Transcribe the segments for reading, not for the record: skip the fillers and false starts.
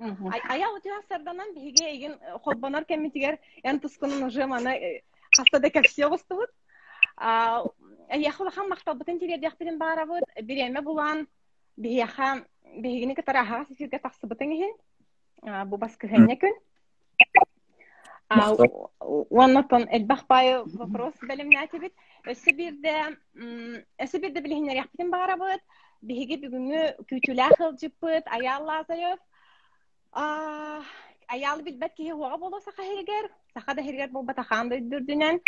Айа утуйа сарданан биһиги эйигин холбонор кэммитигэр эн тускунун уже маны хаста да кэпсиэ оҕустубут. Эйиэхэ улахан махталбытын тириэрдиэхпитин баарабыт. Бириэмэ булан биһиэхэ биһигини кытары аһаҕас эфиргэ тахсыбытыҥ иһин бу баскыһыанньа күн. Уонна элбэх баайы вопрос бэлэмнээтибит. Өссө биирдэ өссө биирдэ билиһиннэриэхпитин баҕарабыт. Биһиги бүгүҥҥү күүтүүлээх ыалдьыппыт Айаал Лазарев. Айаалы билбэт киһи уоҕа буолуо саха иһигэр, саха да иһигэр буолбатах аан дойду үрдүнэн.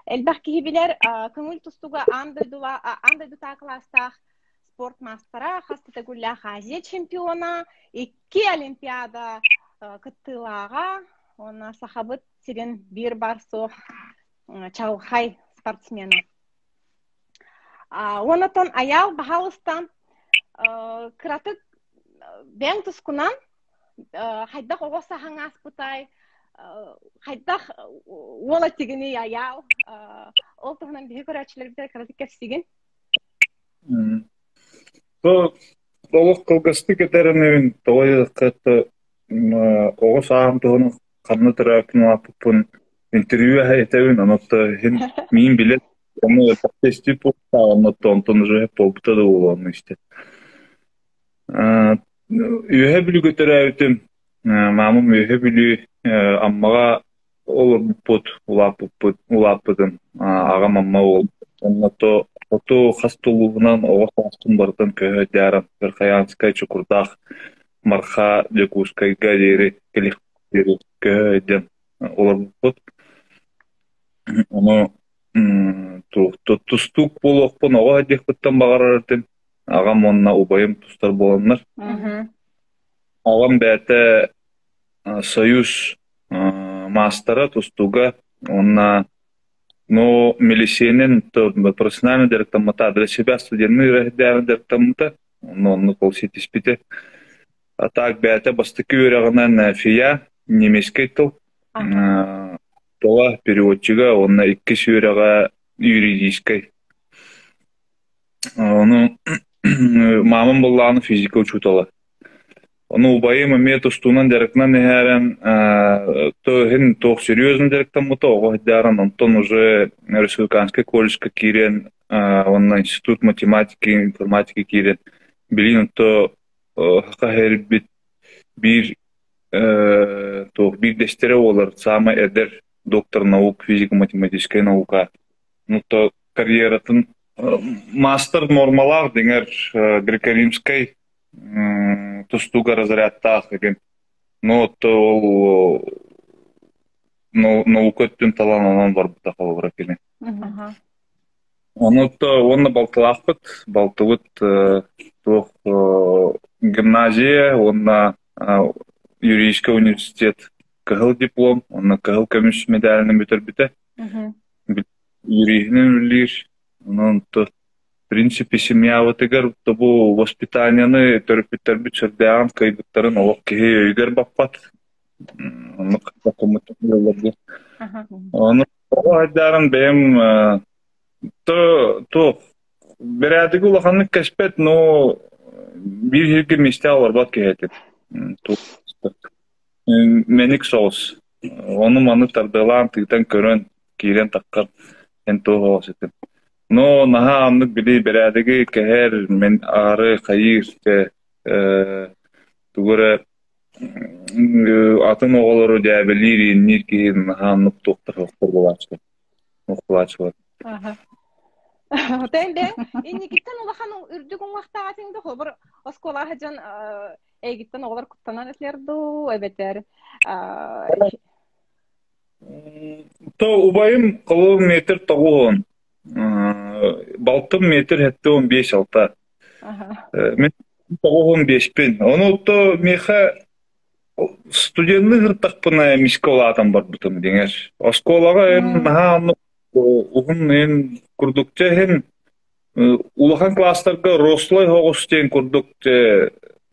Элбэх киһи билэр көҥүл тустууга аан дойдула аан дойдутаа кылаастаах спорт маастара, хас да төгүллээх Азия чемпиона, икки Олимпиада кыттыылааҕа уонна Сахабыт сирин биир бар суох чаҕылхай спортсмена. Уонна Айаал баһаалыстан кыратык бэйэҥ тускунан хайдах оҕо саһаҥ ааспытай, хайдах уола тигиний Айаал, ол туһунан биһи көрөөччүлэрбитигэр кыратык кэпсигин. Олох кылгастык этэринэбин тоҕо диэтэххэ оҕо сааһым туһунан ханна төрөөппүн улааппыппын интервью этэбин, онон иһин миин билэр ону истип онтон уже буолбута да буолуо онно истэ. Үөһэ Бүлүүгэ төрөөбүтүм, маамам Үөһэ Бүлүү Аммаҕа Олорбуппут, улааппыппыт, улааппытым. Аҕам Амма уол. Онно то хоту хас да улууһунан оҕо сааспын барытын көһө дьааран Верхоянскай, Чокурдаах, Марха, Дьокуускайга диэри диэри көһө диэн олорбуппут. Ону тустуук буолуохпун оҕо диэхпиттэн баҕарар этим. Аҕам уонна убайым тустар буоланнар. Аҕам бэйэтэ Союз маастара тустууга уонна ну милициянан профессионально дьарыктаммыта, для себя студенныыр эһэрдээҕин дьарыктаммыта, онно оннук ол ситиспитэ. А так бэйэтэ бастакы үөрэҕинэн ФИА, немецкэй тыл, тыла переводчига уонна иккис үөрэҕэ юридическай. Ону маамам буоллаҕына физика учуутала. Ону убайым эмиэ тустуунан дьарыктанан иһээрэн иһин туох серьезно дьарыктаммыта, оҕо сылдьааран онтон уже республиканскай колледжка киирэн уонна институт математики, информатики киирэн билигин онто саха иһэрбит биир туох биирдэстэрэ буолар саамай эдэр доктор наук физико-математическай наука. Ну то карьератын маастар нуормалаах дьиҥэр греко-римскай тустууга разрядтаах игин. Ну вот ол наука өттүн талан онон барбыта холобура кини. Ону уонна балтылаахпыт. Балтыбыт туох гимназия уонна юридическай университет кыһыл диплом уонна кыһыл көмүс медалынан бүтэрбитэ. Юриһинэн үлэлиир. Онон в принципе семьябытыгар бу воспитаниены төрөппүттэрбит сүрдээҕин кыайбыттарын олох киһи өйүгэр баппат. Оннук Ону оҕо айдааран бэйэм то бэрээдэги улаханнык кэспэт, но биир сиргэ миэстэ олорбот киһи этим. Мэник соҕус. Ону-маны тардыалаан, тыытан көрөн, киирэн таххар эн туох оҕус этим. Но наһаа оннук били бэрээдэги кэһэр, мин аары хайыыр э тугу эрэ атын оҕолору дьээбэлиир, иинниир киһи наһаа оннук туохтар суохтар буолааччылар, буолааччылар. Тэн бэйэҥ инникиттэн улахан үрдүк уҥуохтаах этиҥ да холобур оскуолаҕа сылдьан эйигиттэн оҕолор куттанан этилэр дуу эбэтэр То убайым холобур метр тоҕуһун, балтым метр 75-6. Мин 95-пин. Ону то миэхэ студенныыр ыртахпына эмискэ улаатан барбытым дьиҥэр. Оскуолаҕа эн наһаа оннук уһун эн курдук чэ иһин улахан класстарга рослай оҕус диэн курдук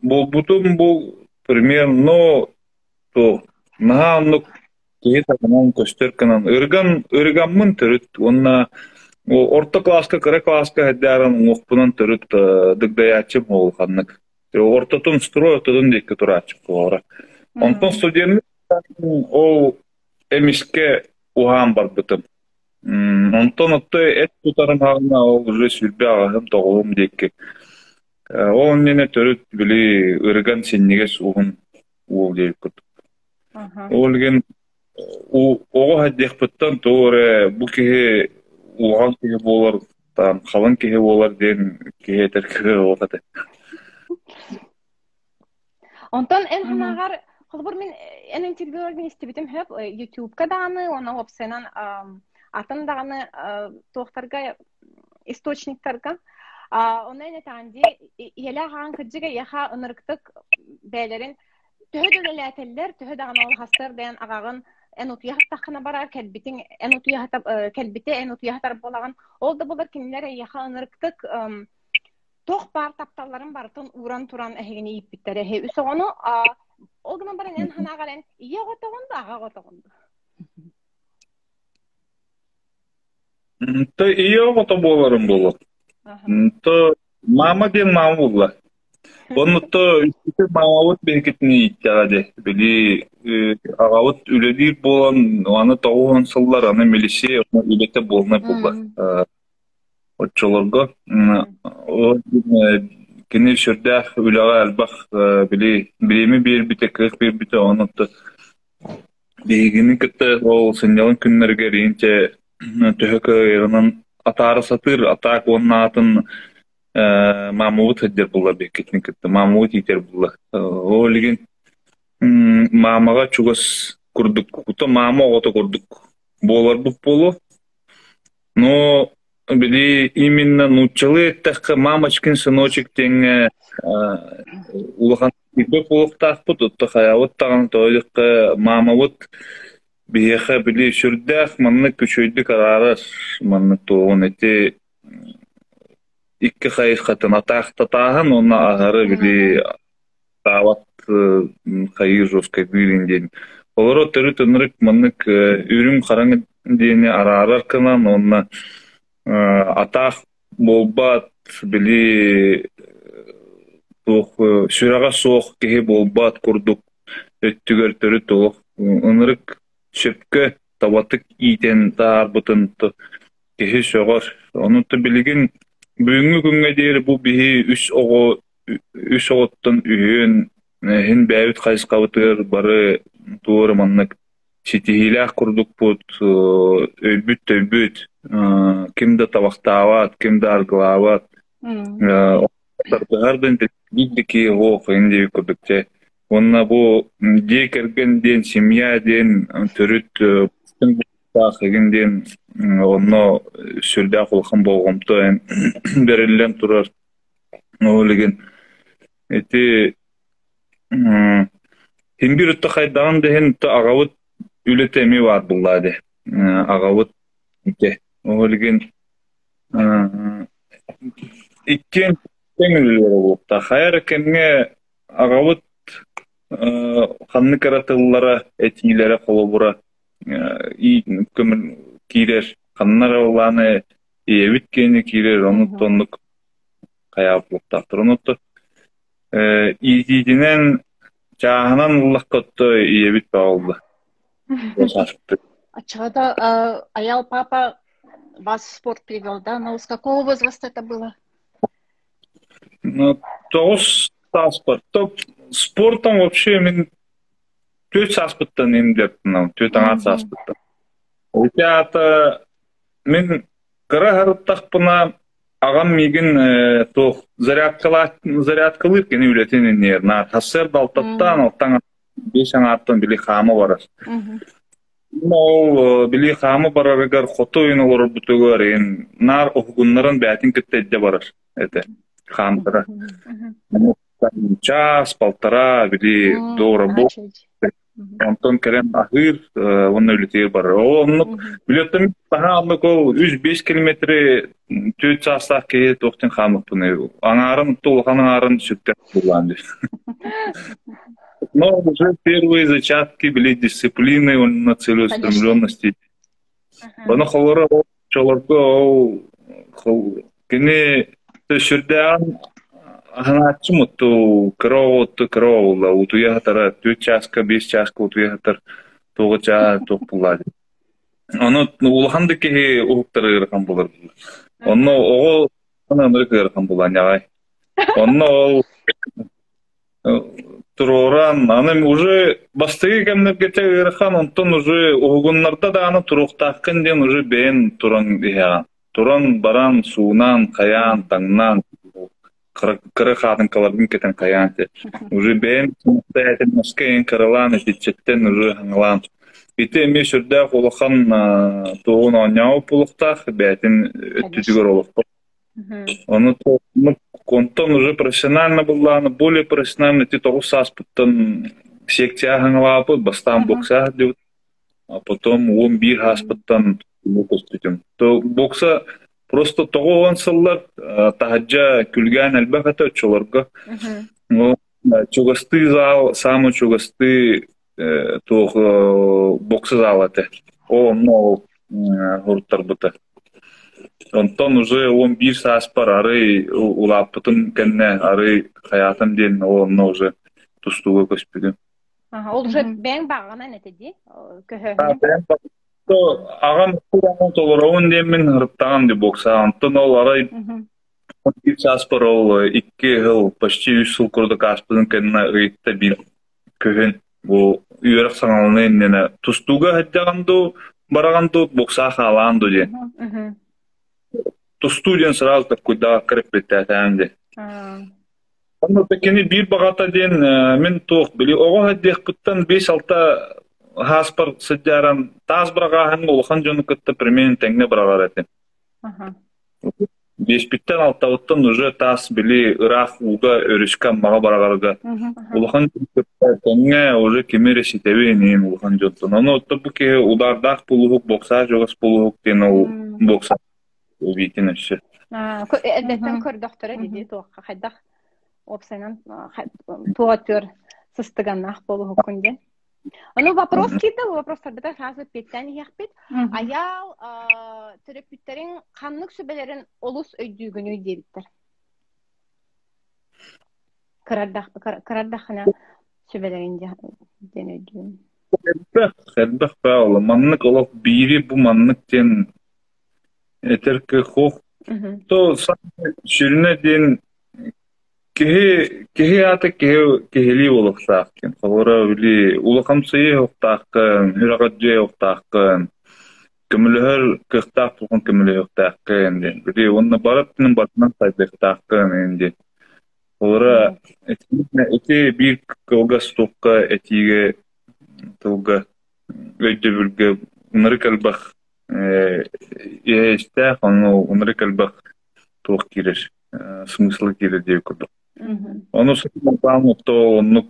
буолбутум бу примерно то наһаа оннук киһи таһынан көстөр гынан ырган ыргаммын төрүт уонна орто класска кыра класска сылдьааран уҥуохпунан төрүт дыгдайааччым ол ханнык ортотун строй ортотун диэки турааччы буолара. Онтон студеннык ол эмискэ уһаан барбытым. Онтон отто эт тутарым хаҕына ол уже сүүрбэ аҕыһым тоҕуһум диэки. Ол иннинэ төрүт били ырыган синньигэс уһун уол диэбит курдук. Ол иһин оҕо сылдьыахпыттан тоҕо эрэ бу киһи улахан киһи буолар, там халыҥ киһи буолар диэн киһи этэр кыаҕа этэ. Онтон эн санааҕар, холобур мин эн интервьюларгын мин истибитим сөп, YouTube-ка даҕаны уонна уопсайынан атын даҕаны туохтарга источниктарга онно эн этэҕин дии ийэлээх аҕаҥ кырдьык эйиэхэ ынырыктык бэйэлэрин төһө да үлэлээтэллэр, төһө даҕаны ол хастар даyan аҕаҕын эн утуйа саттаххына барар, кэлбитиҥ эн утуйа кэлбитэ эн утуйа сатар буолаҕын. Ол да буолар кинилэр эйиэхэ ынырыктык туох баар тапталларын барытын ууран туран эһигини ииппиттэр эһи үс оҕону ол гынан баран эн санааҕар эн ийэ оҕотоҕун да аҕа оҕотоҕун да То ийэ оҕото буоларым буолуо. То мама диэн мама буолла. Оннуто үксүтүн маамабыт биһикитини ииттэҕэ дии. Били аҕабыт үлэлиир буолан, аны 90 сыллар аны милиция үлэтэ буолнай буолла. Оччолорго кини сүрдээх үлэҕэ элбэх били бириэмэ биэрбитэ, кыах биэрбитэ, онон биһигини кытта ол сынньалаҥ күннэригэр иинчэ төһө кыайарынан атаара сатыыр, атаак уонна атын маамабыт сылдьар буолла биһиккитин кытта, маамабыт иитэр буолла. Ол илигин маамаҕа чугас курдук, кута маама оҕото курдук буоларбыт буолуо. Но били именно нууччалыы эттэххэ мамочкин сыночек диэҥҥэ улахан киирбэт буолуохтаахпыт, оттон хайаабыт даҕаны тоҕо диэххэ маамабыт биһиэхэ били сүрдээх маннык үчүгэйдик араарар маннык туоҕун ити икки хайысхатын атаахтатааһын уонна аһары били таабат хайыы жесткайдыырын диэн. Олоро төрүт ынырык маннык үрүҥ хараҥа диэни араарар гынан уонна атаах буолбат били туох сүрэҕэ суох киһи буолбат курдук өттүгэр төрүт олох ынырык сөпкө табатык иитэн таһаарбытын киһи сөҕөр. Ону билигин бүгүҥҥү күҥҥэ диэри бу биһи үс оҕо үс оҕоттон үһүөн иһин бэйэбит хайысхабытыгар бары туора маннык ситиһиилээх курдукпут, өйбүт-төйбүт, ким да табахтаабат, ким да аргылаабат, тардыһар да биир да киһи суох иһин диэбит курдук дьэ. Уонна бу дьиэ кэргэн диэн, семья диэн төрүт игин диэн онно сүрдээх улахан болҕомто бэриллэн турар. Ол иһин ити син биир өттө хайдаҕын да иһин аҕабыт үлэтэ эмиэ баар буоллаа дии. Аҕабыт ити ол иһин иккиэн тэҥ үлэлэрэ буолуохтаах. Хайа эрэ кэмҥэ аҕабыт ханнык эрэ тыллара, этиилэрэ холобура киирэр, ханна эрэ былааны ийэбит киэнэ киирэр, оннук оннук хайаабыт буолуохтаахтар. Онуота иитиитинэн чааһынан ыллахха отто ийэбит баҕалла. А чего-то Аял папа вас в спорт привел, да? Но с какого возраста это было? Ну, тоҕус сааспар. Спортом вообще мин түөрт сааспыттан имдиэптинам, түөрт аҥаар сааспыттан. Ити аата мин кыра сырыттахпына аҕам миигин туох зарядкалыыр кини үлэтин иннигэр наар сарсыарда алтаттан алтан биэс аҥаартан били хаама барар. Ол били хаама барарыгар хоту ойон олорорбутугар ин наар уһугуннаран бээтин кытта илдьэ барар этэ хаамтара. Час, полтора били до Онтон кэлэн аһыыр уонна үлэтигэр барар. Ол оннук билеттэн таһаа оннук ол 3-5 километры түөрт саастаах киһи туохтан хаамыппыный. Аҥаарын улахан аҥаарын сүктэр булаан дии. Но уже первые зачатки были дисциплины уонна целеустремленности. Ону холоро чолорго ол кини сүрдээҕин Аһанааччым отту кыра оҕо отту кыра оҕо утуйа сытара түөрт чааска, биэс чааска утуйа сытар туоҕа чаа туох буоллаа дии. Ону улахан да киһи уһуктара ыарахан буолар. Онно оҕо ынырык ыарахан буолаанньаҕай. Онно ол туруоран, аны уже бастакы кэмнэргэ ыарахан, онтон уже уһугуннарда даҕаны туруохтааххын диэн уже бэйэн туран иһэҕин. Туран баран, суунан, хайаан, таҥнан, кыра хаатыҥкаларгын кэтэн хайаан те. Уже бэйэм маска эҥин кыралаан итиччэттэн уже хаҥалаан. Ити эмиэ сүрдээх улахан туоҕун оонньообут буолуохтаах, бэйэтин өттүтүгэр олохпо. Ону онтон уже профессионально буллааны, более профессионально ити тоҕус сааспыттан секция хаҥалаабыт, бастаан бокса диэбит, а потом 11 ааспыттан көспүтүм. То бокса просто тоҕо он сыллар таһырдьа күлгээн элбэх этэ оччолорго. Чугастыы зал, самый чугастыы туох бокса зал этэ. Ол онно ол уруттарбыта. Онтон уже 11 сааспар арый улааппытым кэннэ арый хайаатым диэн ол онно уже тустууга көспүтүм. Ол уже бэйэҥ баҕаҕынан этэ дии көһөһүн. Аҕам толоробун диэммин ырыттаҕым дии бокса. Онтон ол арай биир сааспар ол икки сыл, почти үс сыл курдук ааспытын кэннэ ыйытта биир күһүн бу үөрэх саҥаланыы иннинэ тустууга сылдьаҕын дуу, бараҕын дуу, боксаҕа хаалаан дуу диэн. Тустуу диэн сразу таккуйдаах кырыппыттаатаан дии. Онно кини биир баҕата диэн мин туох били оҕо сылдьыахпыттан биэс-алта һааспар сылдьааран таас быраҕааһыҥҥа улахан дьону кытта примерно тэҥҥэ быраҕар этим. Биэспиттэн алтабыттан уже таас били ыраах ууга өрүскэ Аммаҕа быраҕарга улахан дьону кытта тэҥҥэ уже кими эрэ ситэбин иһин улахан дьонтон. Ону оттон бу киһи удардаах булуһук, боксаах дьоҕус булуһук диэн ол бокса Убийтин өссө. Эрдэттэн көрдөхтөрө дии туохха хайдах уопсайынан туох өттүгэр сыстыганнаах буолуһуккун диэн. Ону вопрос киирдэ, бу вопростарбытын сразу эппиэттээн иһиэхпит. Айаал төрөппүттэриҥ ханнык сүбэлэрин олус өйдүүгүнүй диэбиттэр. Кырардаххына сүбэлэрин диэн өйдүүгүн. Элбэх, элбэх баа Маннык олох биири бу маннык диэн Этэр кыах То сүрүнэ диэн киһи киһи аата киһи киһилии буолуохтаах диэн. Холобура, били улахамсыйыы уохтааххын, сүрэҕэлдьиэ уохтааххын, көмөлөһөр кыахтаах буолан көмөлөһүөхтээххин диэн. Били уонна бары өттүнэн барытынан сайдыахтааххын эҥин диэн. Холобура, ити биир кылгас туохха этиигэ тылга өйдөбүлгэ ынырык элбэх Иэстээх, ону ынырык элбэх туох киирэр, смысла киирэр диэбит курдук. Ону сатаан то оннук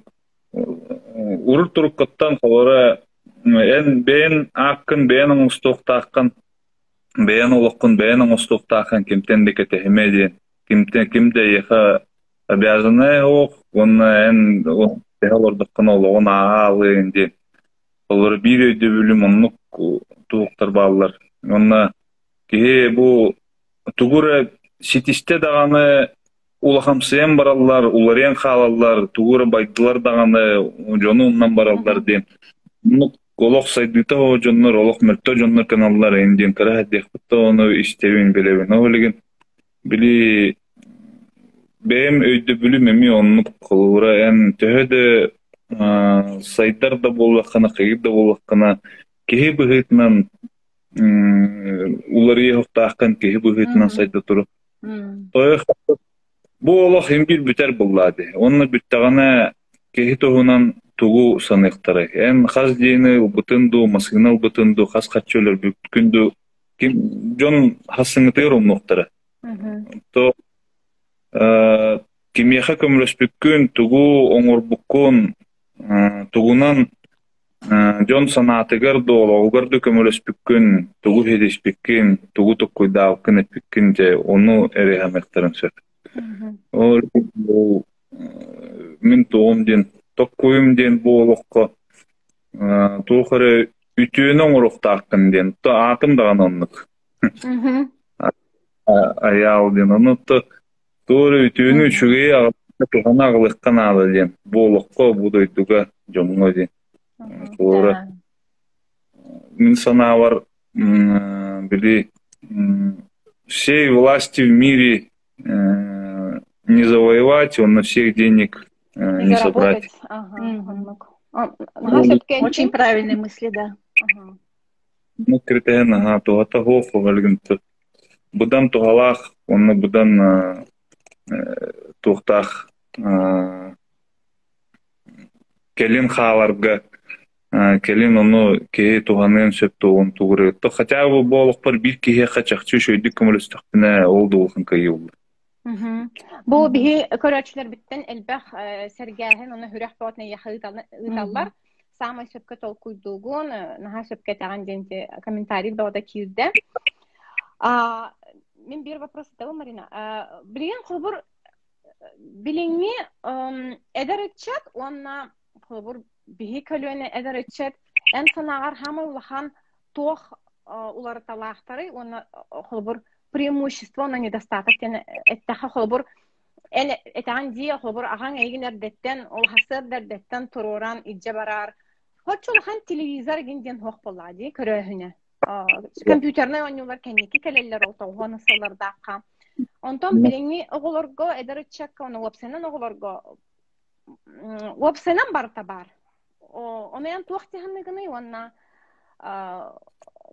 урут туруккуттан холобура эн бэйэн ааккын бэйэн оҥостуохтааххын, бэйэн олоххун бэйэн оҥостуохтааххын кимтэн да кэтэһимэ диэн. Кимтэн ким да эйиэхэ обязаннай суох уонна эн тэһэ олордоххуна олоҕун ааһа аалыаҥ диэн. Олор биир өйдөбүлүм оннук туһуктар бааллар. Уонна киһи бу тугу эрэ ситистэ даҕаны улахамсыйан бараллар, уларыйан хаалаллар, тугу эрэ байдылар даҕаны дьону умнан бараллар диэн. Оннук олох сайдыыта о дьоннор, олох мөлтөх дьоннор кыналлар эҥин диэн кыра диэхпит да ону истэбин, билэбин. Ол билигин били бэйэм өйдөбүлүм эмиэ оннук. Холобура, эн төһө да сайдар да буоллаххына, хайыыр да буоллаххына, киһи быһыытынан уларыйыахтааххын, киһи быһыытынан сайда турук. Бу олох син биир бүтэр буоллаа дии. Уонна бүттэҕинэ киһи туһунан тугу саныахтарай? Эн хас дьиэни ылбытын дуу, массыына ылбытын дуу, хас хаччы өлөрбүккүн дуу, ким дьон хассыҥҥытыгар умнуохтара. То кимиэхэ көмөлөспүккүн, тугу оҥорбуккун, тугунан дьон санаатыгар да, олоҕугар да көмөлөспүккүн, тугу ситиспиккин, тугу толкуйдаабыккын эппиккин дьэ ону эрэ саныахтарын сөп. Ол мин тугум диэн токкуйум диэн бу олоххо туох эрэ үтүөнү оҥоруохтааххын диэн то аатым даҕаны оннук. Айаал диэн ону то Туора үтүөнү үчүгэйи аҕалбакка туһана аҕалыахха наада диэн бу олоххо, бу дойдуга, дьоҥҥо диэн. Туора мин санаабар били всей власти в мире не завоевать, он на всех денег не собрать. Очень правильные мысли, да. Ну, киртэһэн наһаа туһата суох быдан туһалаах уонна быдан туохтаах кэлин хааларга кэлин ону киһи туһаныан сөп туоҕун тугуруйутта хотя бы бу олохпор биир киһиэхэ чахчы үчүгэйдик көмөлөстөхпүнэ ол да улахан кыайыы буолар. Бу биһи көрөөччүлэрбиттэн элбэх сэргээһин уонна хүрэх бөҕөтүн эйиэхэ ыыталлар. Саамай сөпкө толкуйдуугун, наһаа сөпкө этэҕин диэн комментарий бөҕөтө киирдэ. Мин биир вопрос ыытабын, Марина. Билигин холобур билиҥҥи эдэр ыччат уонна холобур биһи көлүөнэ эдэр ыччат эн санааҕар хаамай улахан туох уларыталаахтарый уонна холобур преимущество уонна недостаток диэн эттэххэ холобур эн этэҕин дии холобур аҕаҥ эйигин эрдэттэн ол сарсыарда эрдэттэн туруоран илдьэ барар хоччу улахан телевизор гин диэн суох буоллаҕа дии көрөөһүнэ компьютернай оонньуулар кэнники кэлэллэр ол тоҕуһуон сыллардаахха онтон билиҥҥи оҕолорго эдэр ыччакка уонна уопсайынан оҕолорго уопсайынан барыта баар ону эн туох дьаһаныгыный уонна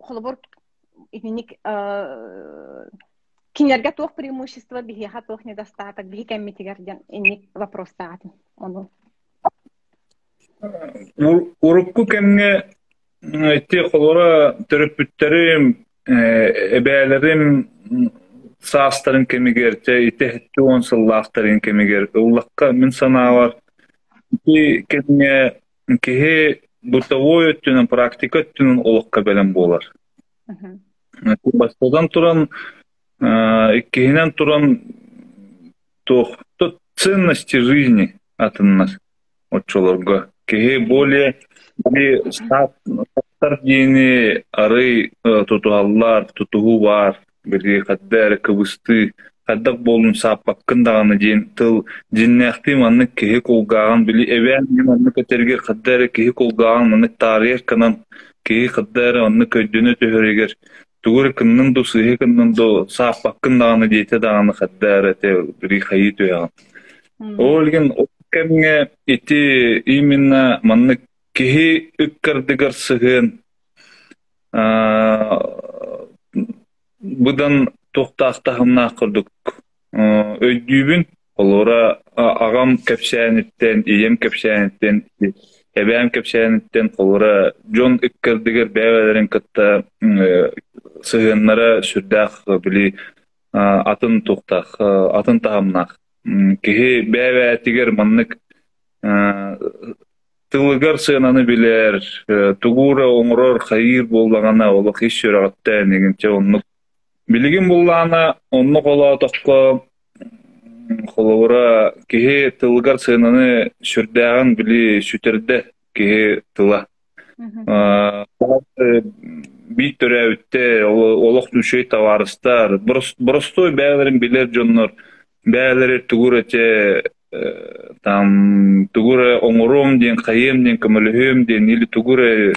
холобур итинник кинилэргэ туох преимущество биһиэхэ туох недостаток биһи кэммитигэр диэн инник вопростаатым ону Урукку кэмҥэ ити холоро төрөппүттэрим, эбээлэрим саастарын кэмигэр, чэ ити 70 сыллаахтарын кэмигэр ыллахха мин санаабар ити кэмҥэ киһи бытовой өттүнэн, практика өттүнэн олоххо бэлэм буолар. Бастатан туран, иккиһинэн туран туох ценности жизни атыннар оччолорго. Киһи более сааттар диэни арый тутуһаллар, тутуһуу баар, били хадда эрэ кыбыстыы, хайдах буоллун сааппаккын даҕаны диэн тыл дьиннээхтии маннык киһи кулгааҕын били эбээн маннык этэригэр хадда эрэ киһи кулгааҕын маннык таарыйар гынан киһи хадда эрэ оннук өйдөнө түһэригэр тугу эрэ кыннын дуу сыыһа кыннын дуу сааппаккын даҕаны диэтэ даҕаны хадда эрэ этэ били хайыы түһэҕин. Ол иһин ол кэмҥэ ити именно маннык киһи ыккардыгар сыһыан быдан туохтаах таһымнаах курдук өйдүүбүн. Холобура, аҕам кэпсээниттэн, ийэм кэпсээниттэн, эбээм кэпсээниттэн холобура дьон ыккардыгар бэйэлэрин кытта сыһыаннара сүрдээх били атын туохтаах, атын таһымнаах. Киһи бэйэ-бэйэтигэр маннык тылыгар сыананы билэр, тугу эрэ оҥорор, хайыыр буоллаҕына олох ис сүрэҕиттэн игинчэ оннук. Билигин буллаҕына оннук олоотоххо холобура киһи тылыгар сыананы сүрдээҕин били сүтэрдэ киһи тыла. Биир төрөөбүттэр, олох үчүгэй табаарыстар, боростуой бэйэлэрин билэр дьоннор бэйэлэрэ тугу эрэ там тугу эрэ оҥоруом диэн, хайыам диэн, көмөлөһүөм диэн или тугу эрэ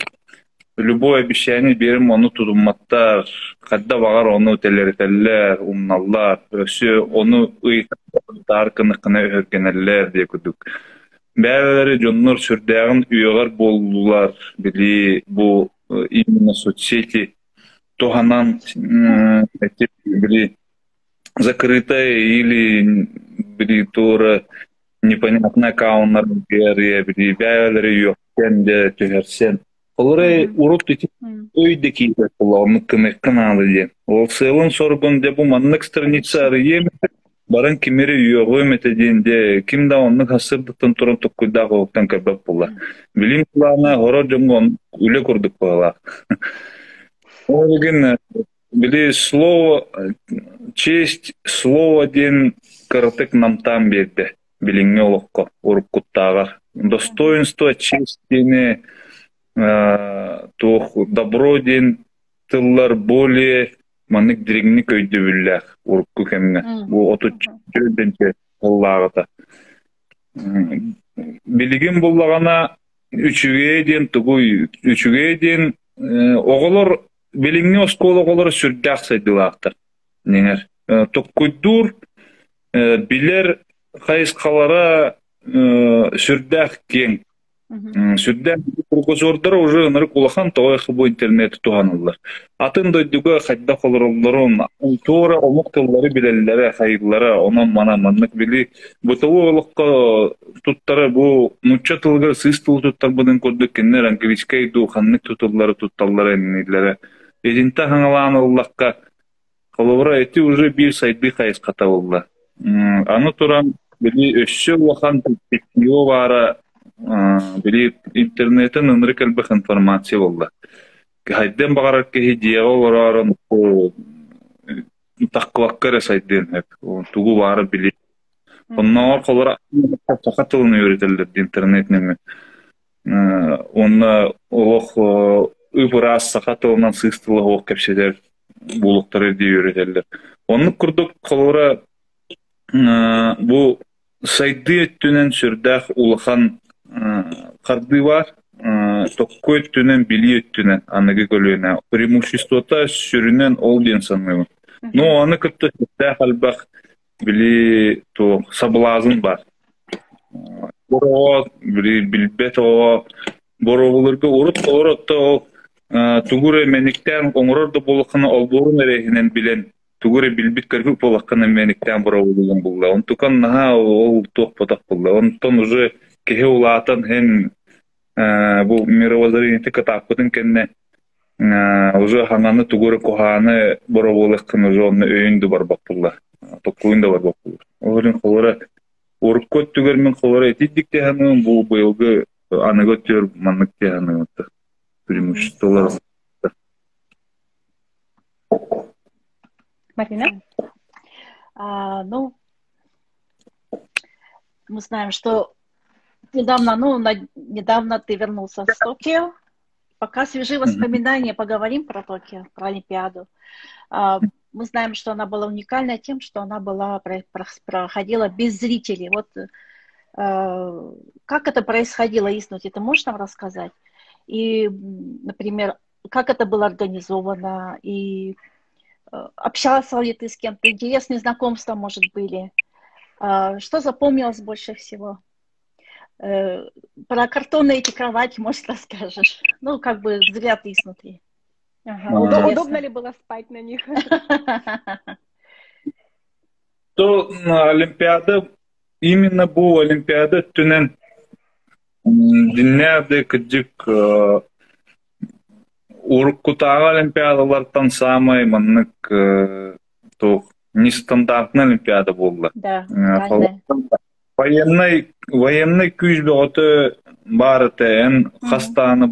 любое обещание биэрим ону тутумматтар, хайда баҕар ону тэлэритэллэр, умналлар, өссө ону ыйытар гыннаххына өһүргэнэллэр диye курдук. Бэйэлэри дьоннор сүрдээҕин үөҕэр буоллулар, били бу именно соцсети туһанан били закрытая или били туора непонятный аккауннар били бэйэлэри үөхсэн дэ түһэрсэн Олорой урут ити өй да киирбэт буолла оннук гыныахха наада диэн. Ол сыалын-соругун дьэ бу маннык страница арыйыам этэ, баран кими эрэ үөҕүөм этэ диэн дьэ ким да оннук сарсыардаттан туран токкуйдаах уһуктан көрбөт буолла. Билим былаана хорор дьоҥҥо оннук үлэ курдук быһыылаах. Ол иһин били слово честь слово диэн кыратык намтаан биэрдэ билиҥҥи олоххо уруккуттааҕар. Достоинство, честь диэни туох добро диэн тыллар более маннык дириҥник өйдөбүллээх урукку кэмҥэ. Бу отучча Төрдүнчэ ыллааҕыта. Билигин буллаҕына үчүгэй диэн тугуй? Үчүгэй диэн оҕолор билиҥҥи оскуола оҕолоро сүрдээх сайдыылаахтар. Дьиҥэр токкуйдуур, билэр хайысхалара сүрдээх киэҥ. Сүрдээх кругозордара уже ынырык улахан тоҕо бу интернети туһаналлар. Атын дойдуга хайдах олороллорун, туора омук тыллары билэллэрэ, хайыыллара, онон манан маннык били бытовой олоххо туттара бу нуучча тылыгар сыыс тылы туттарбытын курдук кинилэр английскай дуу ханнык тутуллары тутталлара иннилэрэ. Итинтэ хаҥалаан ыллахха, холобура ити уже биир сайдыы хайысхата буолла. Аны туран били өссө улахан перспектива баара били интернетин ынырык элбэх информация буолла. Хайдыан баҕарар киһи дьиэҕэ олороорун таххыбакка эрэ сайдыан сөп. Тугу баара били. Оннооҕор холобура саха тылын үөрэтэллэр интернет нөҥүө. Уонна олох ып-ыраас саха тылынан сыыс тыла суох кэпсэтэр буолуохтара дии үөрэтэллэр. Оннук курдук холобура бу сайдыы өттүнэн сүрдээх улахан хардыы баар. Токку өттүнэн, билии өттүнэн аныгы көлүөнэ преимуществота сүрүнэн ол диэн саныыбын. Но аны кытта сүрдээх элбэх били туох соблазн баар. Оҕо били билбэт оҕо боруобалыырга урут олоротто ол тугу эрэ мэниктээн оҥорор да буоллаххына олбуорун эрэ иһинэн билэн тугу эрэ билбит көрбүт буоллаххына мэниктээн боруобалыырын булла. Онтукан наһаа ол туох-ботох булла. Онтон уже киһи улаатан иһэн бу мировоззрениети кытааппытын кэннэ уже хаҥаны тугу эрэ куһааны боруобалыаххын уже онно өйүн да барбат булла. Токкуйун да барбат булла. Ол иһин холобура урукку өттүгэр мин холобура итирдик тиһаныым бу быйылгы аныгы өттүгэр маннык тиһаныым преимуществолар Марина? Ну, мы знаем, что недавно, ну, недавно ты вернулся с Токио. Пока свежи воспоминания, поговорим про Токио, про Олимпиаду. Мы знаем, что она была уникальна тем, что она была проходила без зрителей. Вот как это происходило, изнутри, ты можешь нам рассказать? И, например, как это было организовано, и общался ли ты с кем-то, интересные знакомства, может, были. Что запомнилось больше всего? Про картонные эти кровати, может, расскажешь? Ну, как бы взгляд изнутри. Ага. Удобно ли было спать на них? То Олимпиада, именно бу Олимпиада өттүнэн дьиҥнээх да кырдьык уруккутааҕы Олимпиадалартан саамай маннык туох нестандартный Олимпиада буолла. Да, Военный, военный күүс бөҕөтө баар этэ, эн хас даҕаны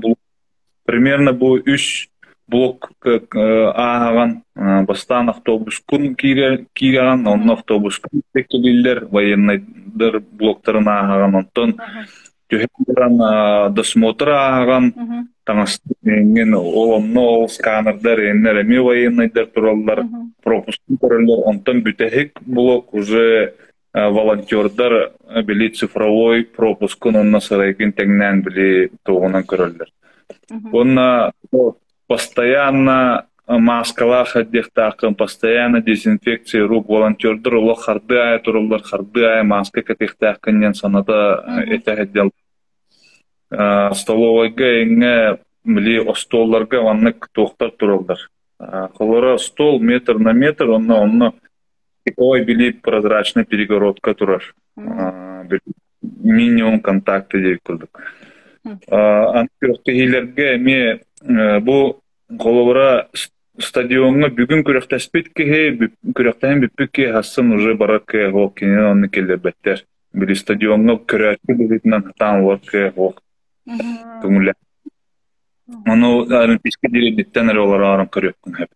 примерно бу үс блок ааһаҕын, бастаан автобускун киирэҕин, онно автобускун кэлиллэр, военнайдар блоктарын ааһаҕын, онтон түһэн баран досмотр ааһаҕын, таҥастыҥҥын, ол онно ол сканердар, эннэр эмиэ военнайдар тураллар, пропускун көрөллөр, онтон бүтэһик блок уже волонтердар били цифровой пропускун уонна сарайгын тэҥнээн били туоҕунан көрөллөр. Уонна постоянно мааскалаах эрдиэхтааххын, постоянно дезинфекция рук волонтердар олох хардыы аайы тураллар, хардыы аайы мааска кэтиэхтээххин диэн саната этэ сылдьаллар. Столовойга эҥҥэ били остуолларга маннык туохтар тураллар. Холоро стол метр на метр, онно онно Ой, били прозрачная перегородка турар. Минимум контакты диэбит курдук. Аны күрэхтэһиилэргэ эмиэ бу холобура стадиоҥҥа бүгүн күрэхтэспит киһи, күрэхтэһэн бүппүт киһи хассын уже барар кыаҕа суох, кинини онно киллэрбэттэр. Били стадиоҥҥа көрөөччү быһыытынан сатаан олорор кыаҕа суох. Көҥүлэ. Ону Олимпийскай дириэбиттэн эрэ олороорун көрүөххүн сөп.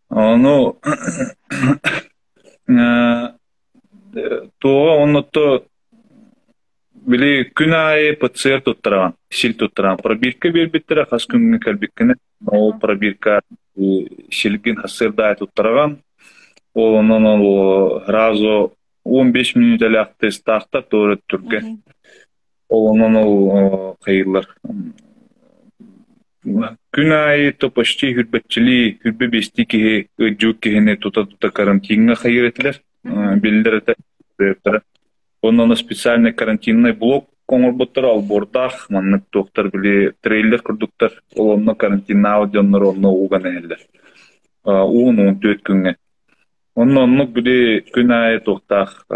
Ону туоҕа оннотто били күн аайы ПЦР туттараҕын, сил туттараҕын. Пробирка биэрбиттэрэ хас күҥҥэ кэлбиккинэ, ол пробирка силгин сарсыарда аайы туттараҕын. Ол онон ол сразу 15 мүнүүтэлээх тестаахтар туора өттүргэ. Ол онон ол хайыылар күн аайы то почти хүрбэччилии, хүрбэ биэстии киһи ыдьук киһини тута-тута карантиҥҥа хайыыр этилэр, биллэр этэ. Онон специальный карантинный блок оҥорбуттара олбуордаах, маннык туохтар били трейлер курдуктар, ол онно карантиннаабыт дьоннор онно уган иһэллэр. 10-14 күҥҥэ. Онно оннук били күн аайы туохтаах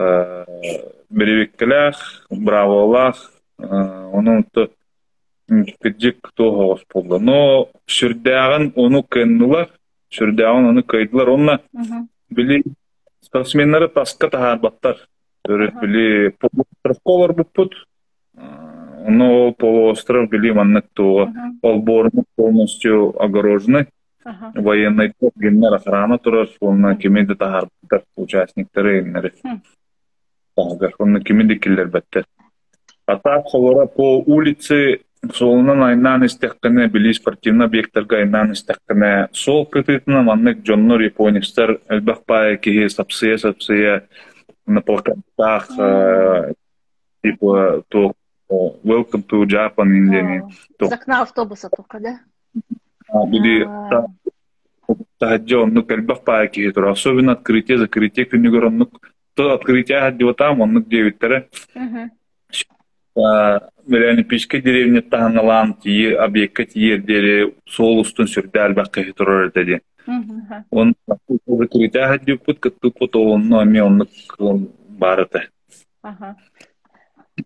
бэрэбиэккэлээх, браволаах, онон кырдьык туох оҕус буолла. Но сүрдээҕин ону кыаннылар, сүрдээҕин ону кыайдылар. Онно били спортсменнары таска таһаарбаттар. Төрүт били полуостровка олорбуппут. Онно ол полуостров били маннык туоҕа олбуорунан полностью огороженный. Военный гимнэр охрана турар уонна кими да таһаарбаттар участниктары иннэри. Таһыгар онно кими да киллэрбэттэр. А так холоро по улице суолунан айнаан истэххинэ, били спортивный объектарга айнаан истэххинэ, суол кытыытынан маннык дьоннор, японецтар элбэх баайы киһи сапсыйа-сапсыйа на плакаттаах типа туох Welcome to Japan диэни Из окна автобуса только, да? Били таһырдьа оннук элбэх баайы киһи турар. Особенно открытие, закрытие күнүгэр оннук то открытие аһардыбатаам оннук диэбиттэрэ. Олимпийскай деревня таһыналаан тиийэ объекка тиийэр диэри суол устун сүрдээх элбэх киһи турар этэ диэн. Уонна закрытие аһардыбыппыт кыттыыппыт онно эмиэ оннук баар этэ.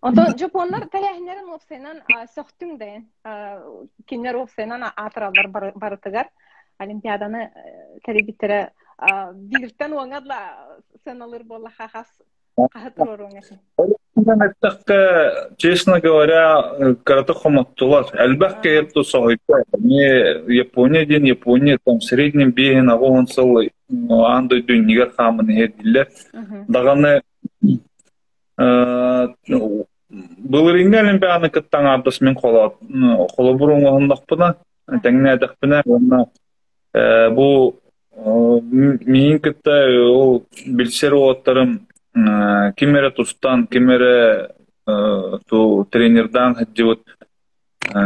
Онтон дьоппуоннар тэрээһиннэрин уопсайынан сөхтүҥ да кинилэр уопсайынан аатыраллар барытыгар Олимпиаданы тэрийбиттэрэ бииртэн уоҥа да сыаналыыр буоллахха хас хаһы туруоруоҥ этэ? Эттэххэ, честно говоря, кырата хомоттулар. Элбэх киһи соһуйда. Эмиэ Япония диэн Япония там в среднем биэһин аҕыс сыл аан дойду иннигэр хааман иһэр дииллэр. Даҕаны былырыыҥҥы Олимпиаданы кытта аҥаардас мин холобур оҥоһуннахпына, тэҥнээтэхпинэ уонна бу миигин кытта ол билсэр уолаттарым ким эрэ тустан, ким эрэ тренердаан сылдьыбыт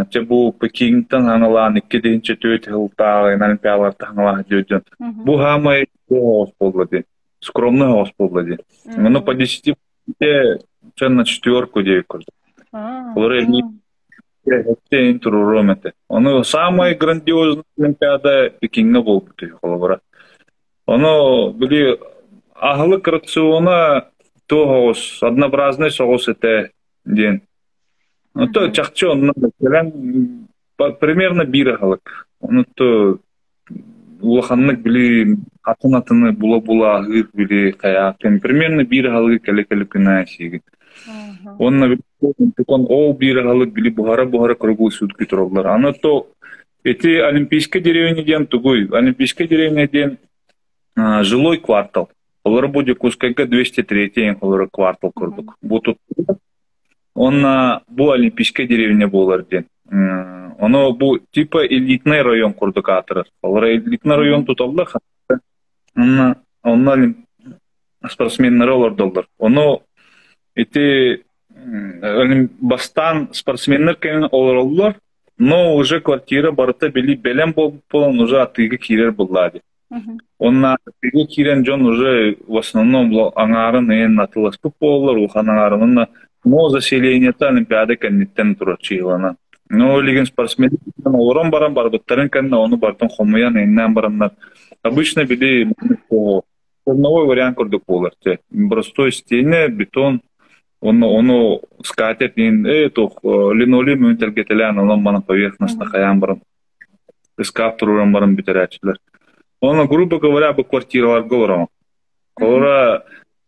чэ бу Пекинтэн хаҥалаан икки тыһыынча түөрт сылтааҕы Олимпиадалартан хаҥалаан сылдьыбыт дьон бу саамай оҕус буолла дии скромный оҕус буолла дии ону по десяти чэ на четверку диэбит курдук олор Эһэттэн туруоруом этэ. Ону самай грандиозный Олимпиада Пекиҥҥэ буолбут үһү холобура. Ону били аһылык рациона туох оҕус, однообразный соҕус этэ диэн. То чахчы онно кэлэн примерно биир аһылык. Ону то улаханнык били атын атыны була-була аһыыр били хайаатын примерно биир аһылыгы кэлэ-кэлэ күн аайы сиигин. Уонна ол биир аһылык били буһара-буһара круглый сутки тураллар. Аны то ити Олимпийская деревня диэн тугуй? Олимпийская деревня диэн жилой квартал. Олор бу Дьокуускайга 203 олорор квартал курдук. Бу тут Уонна бу Олимпийскай деревня буолар диэн. Ону бу типа элитный район курдук аатырар. Олор элитный район туталлар, онно онно спортсменнары олордоллор. Ону ити бастаан спортсменнар кэлэн олороллор, но уже квартира барыта били бэлэм буолан уже атыыга киирэр буоллаа дии. Уонна атыыга киирэн дьон уже в основном аҥаарын ыйан атыыласпыт буолаллар, улахан аҥаарын уонна но заселениета Олимпиада кэнниттэн турар чыылана. Но билигин спортсмен олорон баран барбыттарын кэннэ ону барытын хомуйан иннээн бараннар обычно били черновой вариант курдук буолар простой стене бетон онно ону скатерть туох линолеум тэлгэтэлээн онон манан поверхностно хайаан баран ыскаап туруоран баран бүтэрээччилэр. Онно, грубо говоря, бу квартираларга олороҕун. Холобура,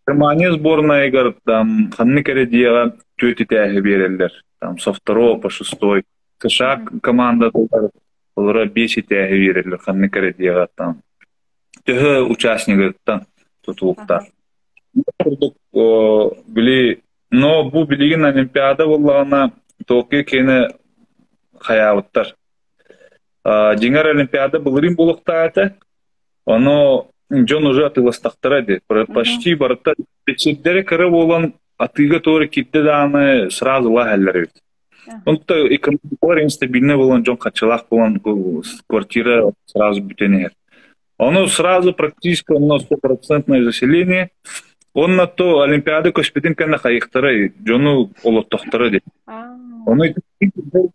Германия сборнайыгар там ханнык эрэ дьиэҕэ түөрт этээһи биэрэллэр. Там со второго по шестой. США командатыгар холобура биэс этээһи биэрэллэр ханнык эрэ дьиэҕэ там. Төһө участнигыттан тутулуктаах. Курдук били но бу билигин Олимпиада буоллаҕына Токио киэнэ хайаабыттар. Дьиҥэр Олимпиада былырыын буолуохтаах этэ. Ону Дьон уже атыыластахтара дии. Почти барыта сирдэрэ кыра буолан атыыга туора киирдэ даҕаны сразу ыла иһэллэр эбит. Онто экономикалар инстабильнай буолан дьон хаччылаах буолан квартира сразу бүтэн иһэр. Ону сразу практически онно стопроцентное заселение. Онно то Олимпиада көспүтүн кэннэ хайыхтара дьону олоттохторо дии. Ону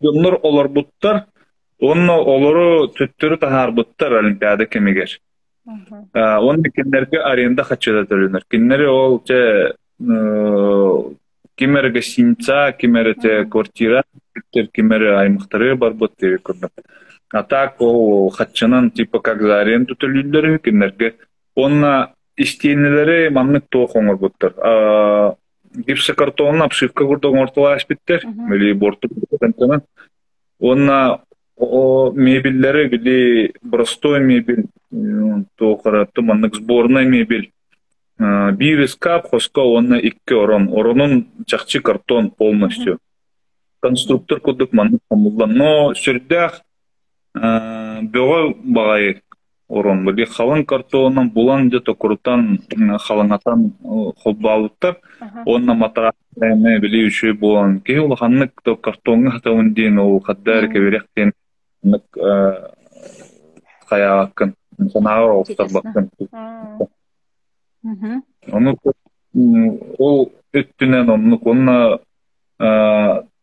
дьоннор олорбуттар, уонна олору төттөрү таһаарбыттар Олимпиада кэмигэр. Уонна кинилэргэ аренда хаччыта төлөнөр. Кинилэри ол чэ ким эрэ гостиница, ким эрэ те квартира, ким эрэ аймахтары барбыт диэби курдук. А так ол хаччынан типа как за аренду төлүүллэр үһү кинилэргэ. Уонна истиэнэлэри маннык туох оҥорбуттар. Гипсокартонун обшивка курдук оҥортолоо испиттэр. Или борту Уонна о мебеллэри били боростуой мебель туох эрэ маннык сборнай мебель биир ыскаап хоско уонна икки орон. Оронун чахчы картон полностью. Конструктор курдук маннык хомуллан. Но сүрдээх бөҕө баҕайы орон. Били халыҥ картонунан булан дьэ токурутан халыҥатан холбообуттар. Уонна матрас эмэ били үчүгэй буолан киһи улаханнык то картоҥҥа хатабын диэн ол хадда эрэ кэбирэх диэн маннык хайаабаккын санааҕар оҕустарбаккын. Ону ол өттүнэн оннук уонна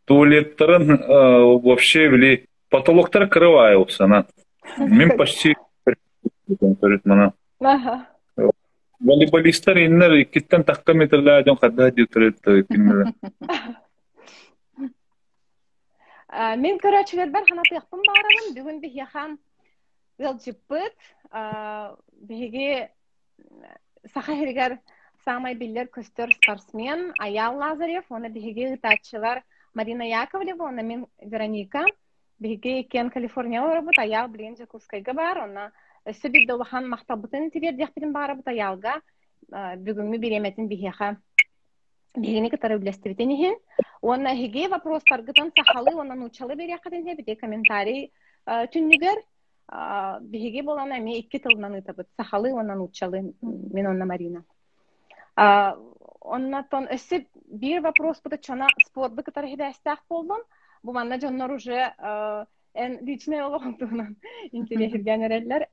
туалеттарын вообще били потолоктара кырывая упсана. Мин почти көрүт мана. Волейболистар иннер иккиттэн тахка метрлää дьон хадда диэтэр кинилэр. Мин көрөөччүлэрбэр ханатыахпын баҕарабын. Бүгүн биһиэхэ ыалдьыппыт биһиги Саха сиригэр саамай биллэр-көстөр спортсмен Айаал Лазарев уонна биһиги ыытааччылар Марина Яковлева уонна мин Вероника. Биһиги иккиэн Калифорнияҕа олоробут, Айаал билигин Дьокуускайга баар, онно өссө биир да улахан махталбытын тириэрдиэхпитин баҕарабыт Айаалга бүгүҥҥү бириэмэтин биһиэхэ биһигини кытары үллэстибитин иһин. Уонна эһиги вопростаргытын сахалыы уонна нууччалыы биэриэххитин иһин бити комментарий түннүгэр биһиги буолан эмиэ икки тылынан ыытабыт сахалыы уонна нууччалыы мин уонна Марина. Оннотон өссө биир вопроспут чона спорду кытары хибээстээх буоллун. Бу манна дьоннор уже эн личный олоҕун туһунан интэриэһиргээн эрэллэр.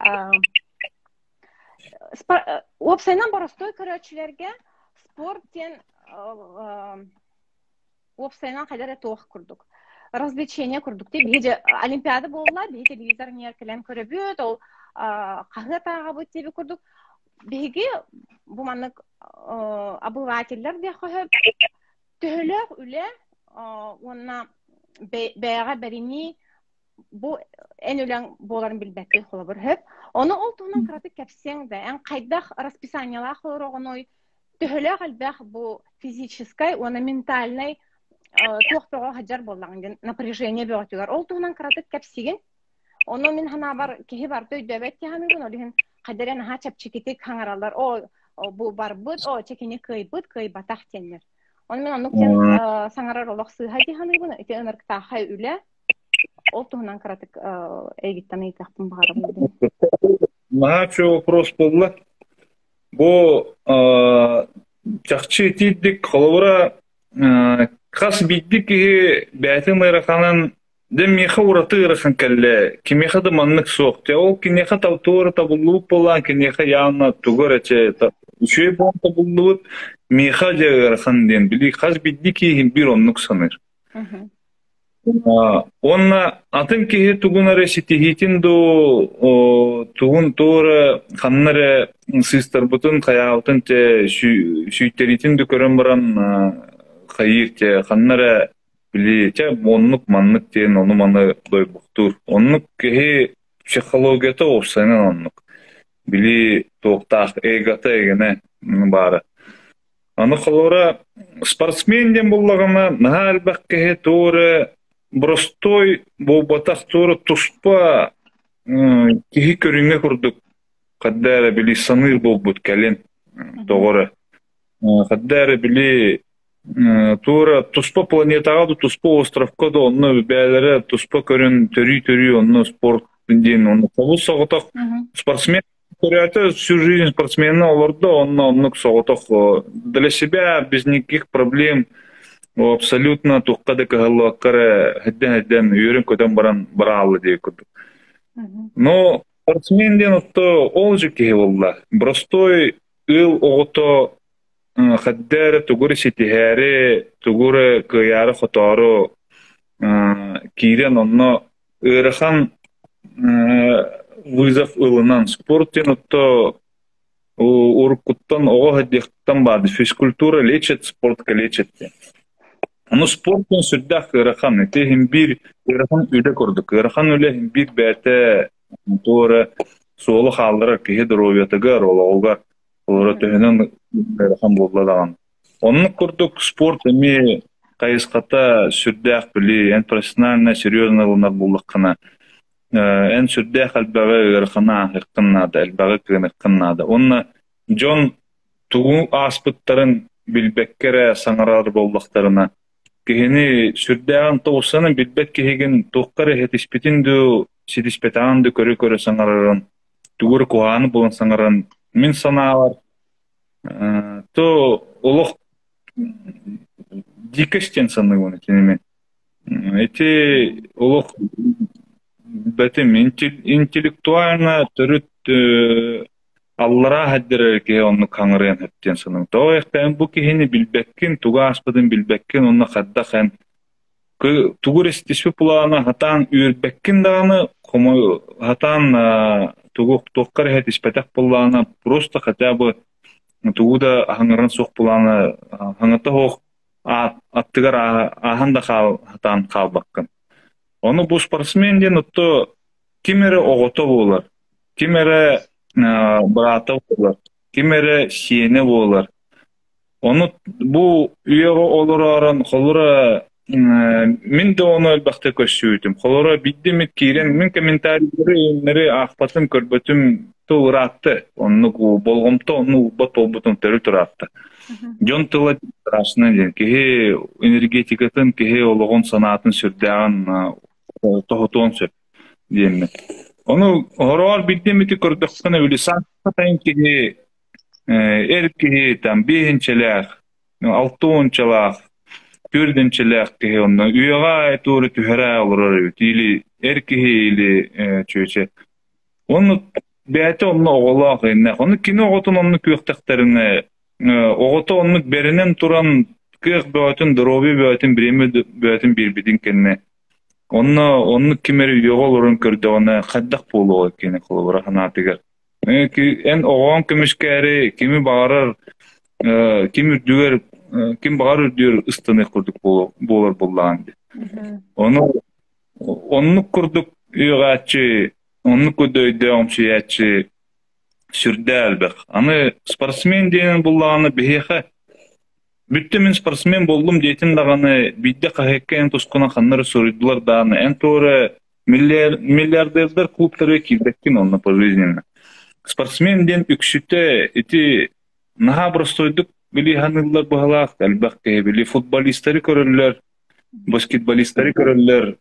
Уопсайынан боростуой көрөөччүлэргэ спорт диэн уопсайынан хайдах эрэ туох курдук развлечение курдук дии биһи дьэ олимпиада буолла биһи телевизор ньиэр кэлэн көрөбүт ол хаһыат ааҕабыт диэби курдук биһиги бу маннык обывателлэр диэххэ сөп төһөлөөх үлэ уонна бэйэҕэ бэринии бу эн үлэҥ буоларын билбэппин холобур сөп ону ол туһунан кыратык кэпсиэҥ да эн хайдах расписаниелаах олороҕунуй төһөлөөх элбэх бу физическай уонна ментальнай туох бөҕө сылдьар буоллаҕыҥ диэн напряжение бөҕөтүгэр ол туһунан кыратык кэпсигин ону мин санаабар киһи барыта өйдөөбөт дии саныыбын ол иһин хайда эрэ наһаа чэпчэкитик хаҥараллар о бу барбыт о чэкини кыайбыт кыайбатах диэннэр ону мин оннук диэн саҥарар олох сыыһа дии саныыбын ити ынырыктаахай үлэ ол туһунан кыратык эйгиттэн ыйытыахпын баҕарабын Наһаа үчүгэй вопрос буолла. Бу чахчы итиирдик холобура хас биирдии киһи бэйэтин ыараханын дьэ миэхэ ураты ыарахан кэллэ кимиэхэ да маннык суох дьэ ол киниэхэ туора табыллыбыт буоллаан киниэхэ явно тугу эрэ чэ үчүгэй буолан табыллыбыт миэхэ дьэ ыарахан диэн били хас биирдии киһи биир оннук саныыр. Уонна атын киһи тугун эрэ ситиһиитин дуу, тугун тугу эрэ ханна эрэ сыыстарбытын, хайаабытын те сүүйтэриитин да көрөн баран хайыыр те ханна эрэ били чэ оннук маннык диэн ону-маны дойбохтуур. Оннук киһи психологията уопсайынан оннук. Били туохтаах эгота эгинэ баара. Аны холобура спортсмен диэн буоллаҕына наһаа элбэх киһи тугу эрэ боростуой буолбатах тугу эрэ туспа киһи көрүҥэ курдук ханна эрэ били саныыр буолбут кэлин тоҕо эрэ ханна эрэ били тугу эрэ туспа планетаҕа да туспа островка да онно бэйэлэрэ туспа көрөн төрүү-төрүү онно спорт диэн онно собус соҕотох спортсмен. Көрөөтө всю жизнь спортсмена олордо, онно оннук соҕотох для себя без никаких проблем абсолютно туохха да кыһаллыбакка эрэ хэддэн-хэддэн үөрэн-көтөн баран бараалла диye курдук. Но спортсмен диэн отто ол же киһи буолла. Простой ыал оҕото хадда эрэ тугу эрэ ситиһээри, тугу эрэ кыайаары-хотоору киирэн онно ыарахан вызов ылынан спорт диэн отто уруккуттан оҕо сылдьыахтан баар физкультура лечит, спорт калечит диэн. Ону спорт диэн сүрдээх ыарахан. Ити иһин биир ыарахан үлэ курдук. Ыарахан үлэ иһин биир бэйэтэ туох эрэ суолу хаалларар киһи доруобуйатыгар, олоҕугар олоро төһөнөн ыарахан буолла даҕаны. Оннук курдук спорт эмиэ хайысхата сүрдээх били эн профессионально серьезно ылынар буоллаххына эн сүрдээх элбэҕи ыараханы ааһыаххын наада, элбэҕи кыаныаххын наада. Уонна дьон тугу ааспыттарын билбэккэ эрэ саҥарар буоллахтарына, киһини сүрдээҕин тоҕуссанан билбэт киһигин туохха эрэ ситиспитин дуу, ситиспэтэҕин дуу көрө-көрө саҥарарын, тугу эрэ куһаҕаны булан саҥарарын мин санаабар то олох дикость диэн саныыбын итини мин. Ити олох бэтим интеллектуально төрүт аллараа хаддырар киһи оннук хаҥырыан сөп диэн саныыбын. Тоҕо диэхтээн бу киһини билбэккин, тугу ааспытын билбэккин уонна хайдах эн тугу эрэ ситиспит плана хатаан үөрбэккин даҕаны хатаан тугу туохха эрэ ситиспэтэх буоллаҕына просто хотя бы тугу да хаҥыран суох буоллаҕына хаҥата суох аттыгар ааһан да хатаан хаалбаккын. Ону бу спортсмен диэн отто ким эрэ оҕото буолар, ким эрэ быраата буолар, ким эрэ сиэнэ буолар. Ону бу үйэҕэ олороорон холура мин да ону элбэхтэ көрсүбүтүм. Холура биирдэ эмит киирэн мин комментарийдары иннэри аахпатым, көрбөтүм тыл ыраатта. Оннук болҕомто онну уурбат буолбутум төрүт ыраатта. Дьон тыла страшно диэн. Киһи энергетикатын, киһи олоҕун санаатын сүрдээҕин тоһутуон сөп диэммин. Ону хороҕор биирдэ эмити көрдөххүнэ били саҥа киһи эр киһи там биэһинчэлээх, алта уончалаах, түөрдүнчэлээх киһи онно үйэҕэ туора түһэрэ олорор эбит или эр киһи или чүөчэ. Онно бэйэтэ онно оҕолоох иннэх. Ону кини оҕотун онно күөхтэхтэринэ оҕото оннук бэринэн туран кыах бөҕөтүн, доруобуйа бөҕөтүн, бириэмэ бөҕөтүн биэрбитин кэннэ онно оннук ким эрэ үйэҕэ олорон көрдөҕүнэ хайдах буолуоҕай кини холобура санаатыгар. Эн оҕоҥ көмүскээри кими баҕарар ким үрдүгэр ким баҕар үрдүгэр ыстаныах курдук буолар буоллаҕын дии. Ону оннук курдук үөҕээччи, оннук курдук өйдөөх-өмсүйээччи сүрдээх элбэх. Аны спортсмен диэн буллаҕына биһиэхэ бүттэ мин спортсмен буоллум диэтин даҕаны биирдэ хаһыакка эн тускунан ханна эрэ суруйдулар даҕаны эн туора Миллиардердар клубтарга киирбэккин онно пожизненно. Спортсмен диэн үксүтэ ити наһаа боростуойдук били ханыыллар быһалаах элбэх киһи били футболистары көрөллөр, баскетболистары көрөллөр,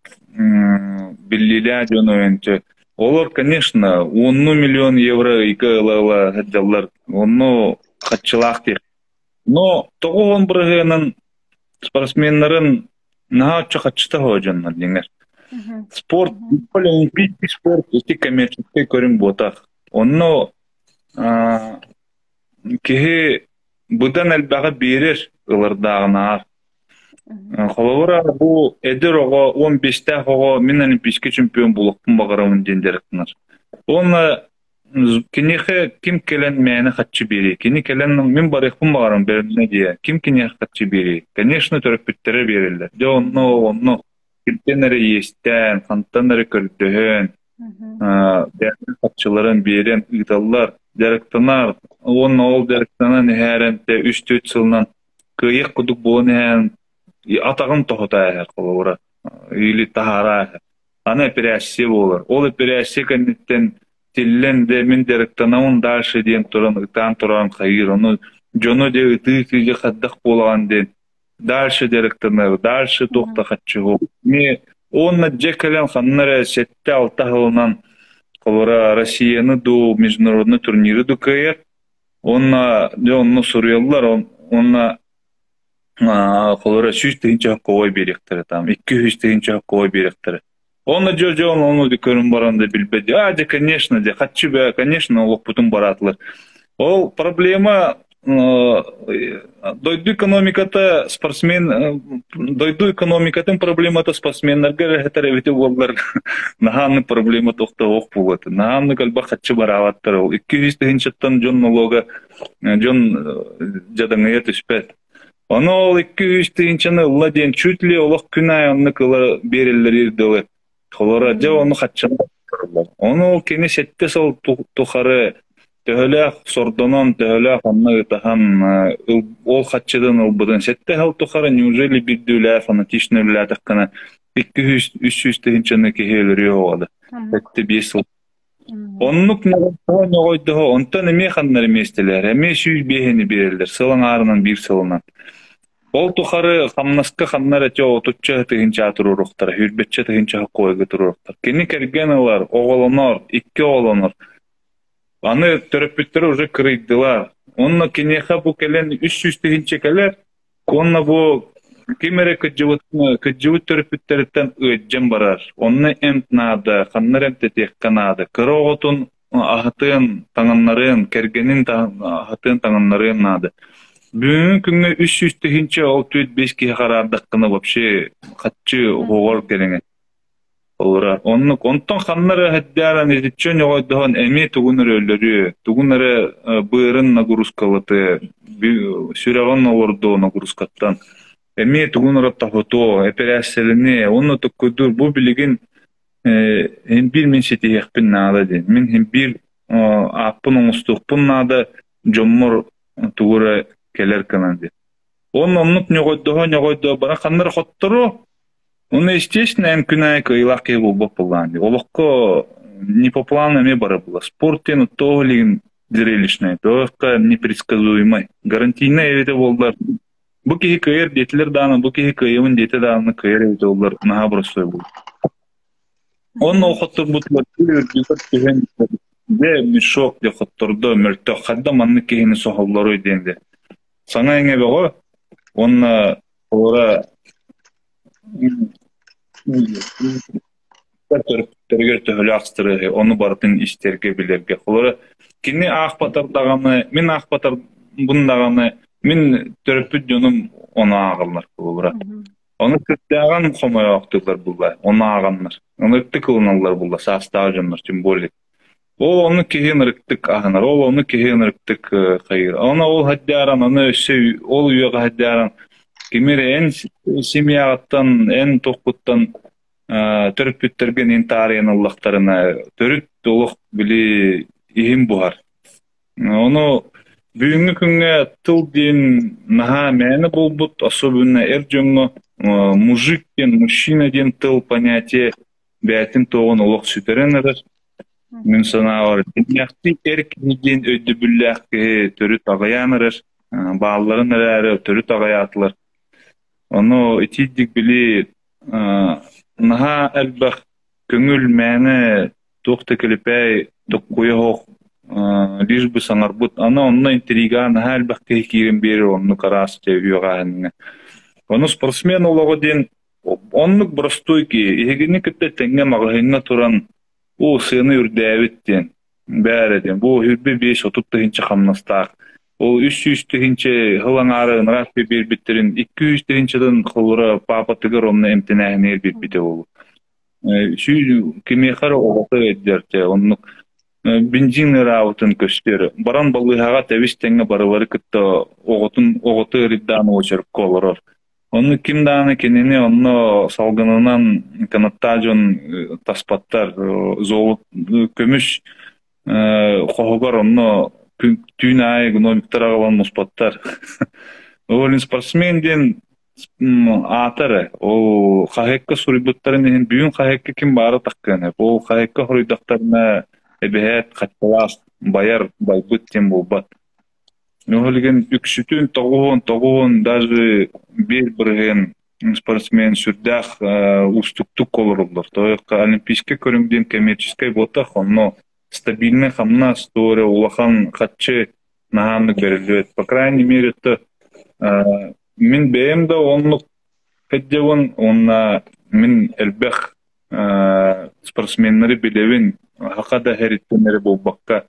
биллиилээх дьон ойончо. Олор, конечно, уонну миллион евро ыйга ыла-ыла сылдьаллар. Онно хаччылаах диэх. Но 90 бырыһыанын спортсменнарын наһаа оччо хаччыта суох дьоннор дьиҥэр. Спорт олимпийский спорт ити коммерческий көрүҥ буотах. Онно киһи быдан элбэҕи биэрэр ылардааҕынааҕар. Холобура, бу эдэр оҕо, 15-тээх оҕо мин олимпийский чемпион буолуохпун баҕарабын диэн дьарыктанар. Уонна Киниэхэ ким кэлэн мээнэ хаччы биэриэй? Кини кэлэн мин барыахпын баҕарам бэриннэ диэ. Ким киниэхэ хаччы биэриэй? Конечно, төрөппүттэрэ биэрэллэр. Дьэ онно онно кимтэн эрэ иэстээн, хантан эрэ көрдөһөн, бэйэлэрин хаччыларын биэрэн ыыталлар, дьарыктанар уонна ол дьарыктанан иһээрэн тэ үс-түөрт сылынан кыайыах курдук буолан иһэн атаҕын тоһута иһэр холобура или таһаара иһэр. Аны эпэрээссийэ буолар. Ол эпэрээссийэ кэнниттэн тиллэн дэ мин дьарыктанабын дальше диэн туран ытаан туран хайыыр. Ону дьону дьэ ытыы-ытыы хайдах буолаҕын диэн дальше дьарыктанар, дальше туох да хаччы суох. Эмиэ уонна дьэ кэлэн ханна эрэ сэттэ-алта сылынан Холобура, Россияны дуу, международный турниры дуу кыайар. Уонна дьэ онно суруйаллар, уонна холобура 100 тыһыынча сокуобай биэриэхтэрэ там, 200 тыһыынча сокуобай биэриэхтэрэ. Онно дьэ дьэ ону көрөн баран да билбэт, а дьэ конечно дьэ хаччы бээ, конечно олохпутун бараатылар. Ол проблема дойду экономиката спортсмен дойду экономикатын проблемата спортсменнарга эрэ этэр эбитэ буоллар наһааннык проблема тохтоох буолуо этэ. Наһааннык элбэх хаччы бараабаттар ол. 200 тыһыынчаттан дьон налога дьон дьадаҥыйа түспэт. Ону ол 200 тыһыынчаны ылла диэн чуть ли олох күн аайы оннук ыла биэрэллэригэр дылы. Холобура, дьэ ону хаччылар. Ону ол кини 7 сыл тухары төһөлөөх сордонон, төһөлөөх онно ытаһан, ол хаччытын ылбытын 7 сыл тухары неужели биирдүүлээх фанатично үлэлээтэххинэ 200-300 тыһыынчаны киһи өлөрүө оҕо 7-5 сыл. Оннук ньоҕойдоһо, онтон эмиэ ханнары миэстэлэр, эмиэ 105-ни биэрэллэр, сыл аҥаарынан биир сылынан. Ол тухары хамнаска ханна эрэ отучча тыһыынча туруоруохтара, сүүрбэччэ тыһыынча сокуойга туруоруохтар. Кини кэргэн ылар, оҕолонор, икки оҕолонор. Аны төрөппүттэрэ уже кырыйдылар. Онно киниэхэ бу кэлэн 300 тыһыынча кэлэр, уонна бу ким эрэ кырдьыбыт, кырдьыбыт төрөппүттэриттэн ыалдьан барар. Онно эмп наада, ханна эрэ эмтэтиэххэ наада. Кыра оҕотун аһатыан, таҥыннарыан, кэргэнин аһатыан, таҥыннарыан наада. Бүгүҥҥү күҥҥэ 300 тыһыынча ол 4-5 киһи хараардаххына вообще хаччы уһуоҕар кэриҥэ. Олора оннук онтон ханна эрэ хэддээрэн итиччэ ньоҕойдоһон эмиэ тугун эрэ өлөрүө, тугун эрэ быарын нагрузкалатыа, сүрэҕин олордуо нагрузкаттан эмиэ тугун эрэ тоһутуо, эпэрээссийэлэниэ уонна токкуйдуур бу билигин иһин биир мин ситиһиэхпин наада диэн. Мин иһин биир ааппын оҥостуохпун наада, дьоммор тугу эрэ кэлэр гынан диэн. Уонна оннук ньоҕойдоһо-ньоҕойдоһо баран ханна эрэ хотторуо. Уонна естественно эн күн аайы кыайыылаах киһи буолбат буоллаҕын дии. Олоххо не по плану эмиэ барар буолар. Спорт диэн тоҕо билигин зрелищный, тоҕо непредсказуемый. Гарантийнай эбитэ буоллар бу киһи кыайар диэтилэр даҕаны, бу киһи кыайабын диэтэ даҕаны кыайар эбитэ буоллар наһаа боростуой буолуо. Онно хотторбутугар үрдүгэр түһэн дьэ мешок диэ хоттордо мөлтөх хайда маннык киһини соһоллоруй диэн дэ. Саҥа иҥэ бөҕө уонна олора төрөппүттэригэр төһөлөөх стреһи ону барытын истэргэ билэргэ. Холобура, кини аахпатар даҕаны, мин аахпатарбын даҕаны, мин төрөппүт дьонум ону ааҕаллар холобура. Ону кырдьааҕан хомойоохтууллар булла, ону ааҕаннар. Ону ытык ылыналлар булла, саастаах дьоннор тем более. Ол ону киһи ынырыктык аһынар, ол ону киһи ынырыктык хайыыр. Ону ол хаддааран, аны өссө ол үйэҕэ хаддааран кими эрэ эн семьяҕыттан, эн туохпуттан төрөппүттэргин ин таарыйан ыллахтарына төрүт олох били иһин буһар. Ону бүгүҥҥү күҥҥэ тыл диэн наһаа мээнэ буолбут, особенно эр дьоҥҥо мужик диэн, мужчина диэн тыл понятие бэйэтин туоҕун олох сүтэрэн эрэр. Мин санаабар, дьиҥнээхтик эр киһи диэн өйдөбүллээх киһи төрүт аҕыйаан эрэр, баалларын эрээри төрүт аҕыйаатылар. Ону итиирдик били наһаа элбэх көҥүл мээнэ туох да килипээй токкуйа суох лишь бы саҥарбыт аны онно интрига наһаа элбэх киһи киирэн биэрэр оннук араас дьэ үөҕээһиҥҥэ. Ону спортсмен олоҕо диэн оннук боростуой киһи эһигини кытта тэҥҥэ маҕаһыыҥҥа туран оо сыана үрдээбит диэн бээрэ диэн бу 25-30 тыһыынча хамнастаах ол 300 тыһыынча сыл аҥаара ыраах биэрбиттэрин 200 тыһыынчатын холобура паапатыгар онно эмтэнээһинигэр биэрбитэ буолуо. Кимиэхэ эрэ оҕото ыалдьар дьэ оннук бензин ыараабытын көстөр. Баран балыыһаҕа тэбис-тэҥҥэ барылары кытта оҕотун оҕото ыарыйдаан уочаракка олорор. Онно ким даҕаны кинини онно салгынынан канаттаах дьон таспаттар, золот көмүс хоһугар онно түүн аайы гномиктар аҕалан муспаттар. Ол спортсмен диэн аата эрэ, ол хаһыакка суруйбуттарын иһин бүгүн хаһыакка ким баара таххыан ол хаһыакка хоруйдахтарына эбэһээт хаччалаах байар байбыт диэн буолбат. Ол иһин үксүтүн 99 даже 1% Спортсмен сүрдээх уустуктук олороллор. Тоҕо олимпийскай көрүҥ диэн коммерческай буолтах, онно стабильнай хамнас, туора улахан хаччы наһааннык бэриллибэт. По крайней мере, это мин бэйэм да оннук хэддьэбин уонна мин элбэх спортсменнары билэбин, хака да хэриттэн эрэ буолбакка,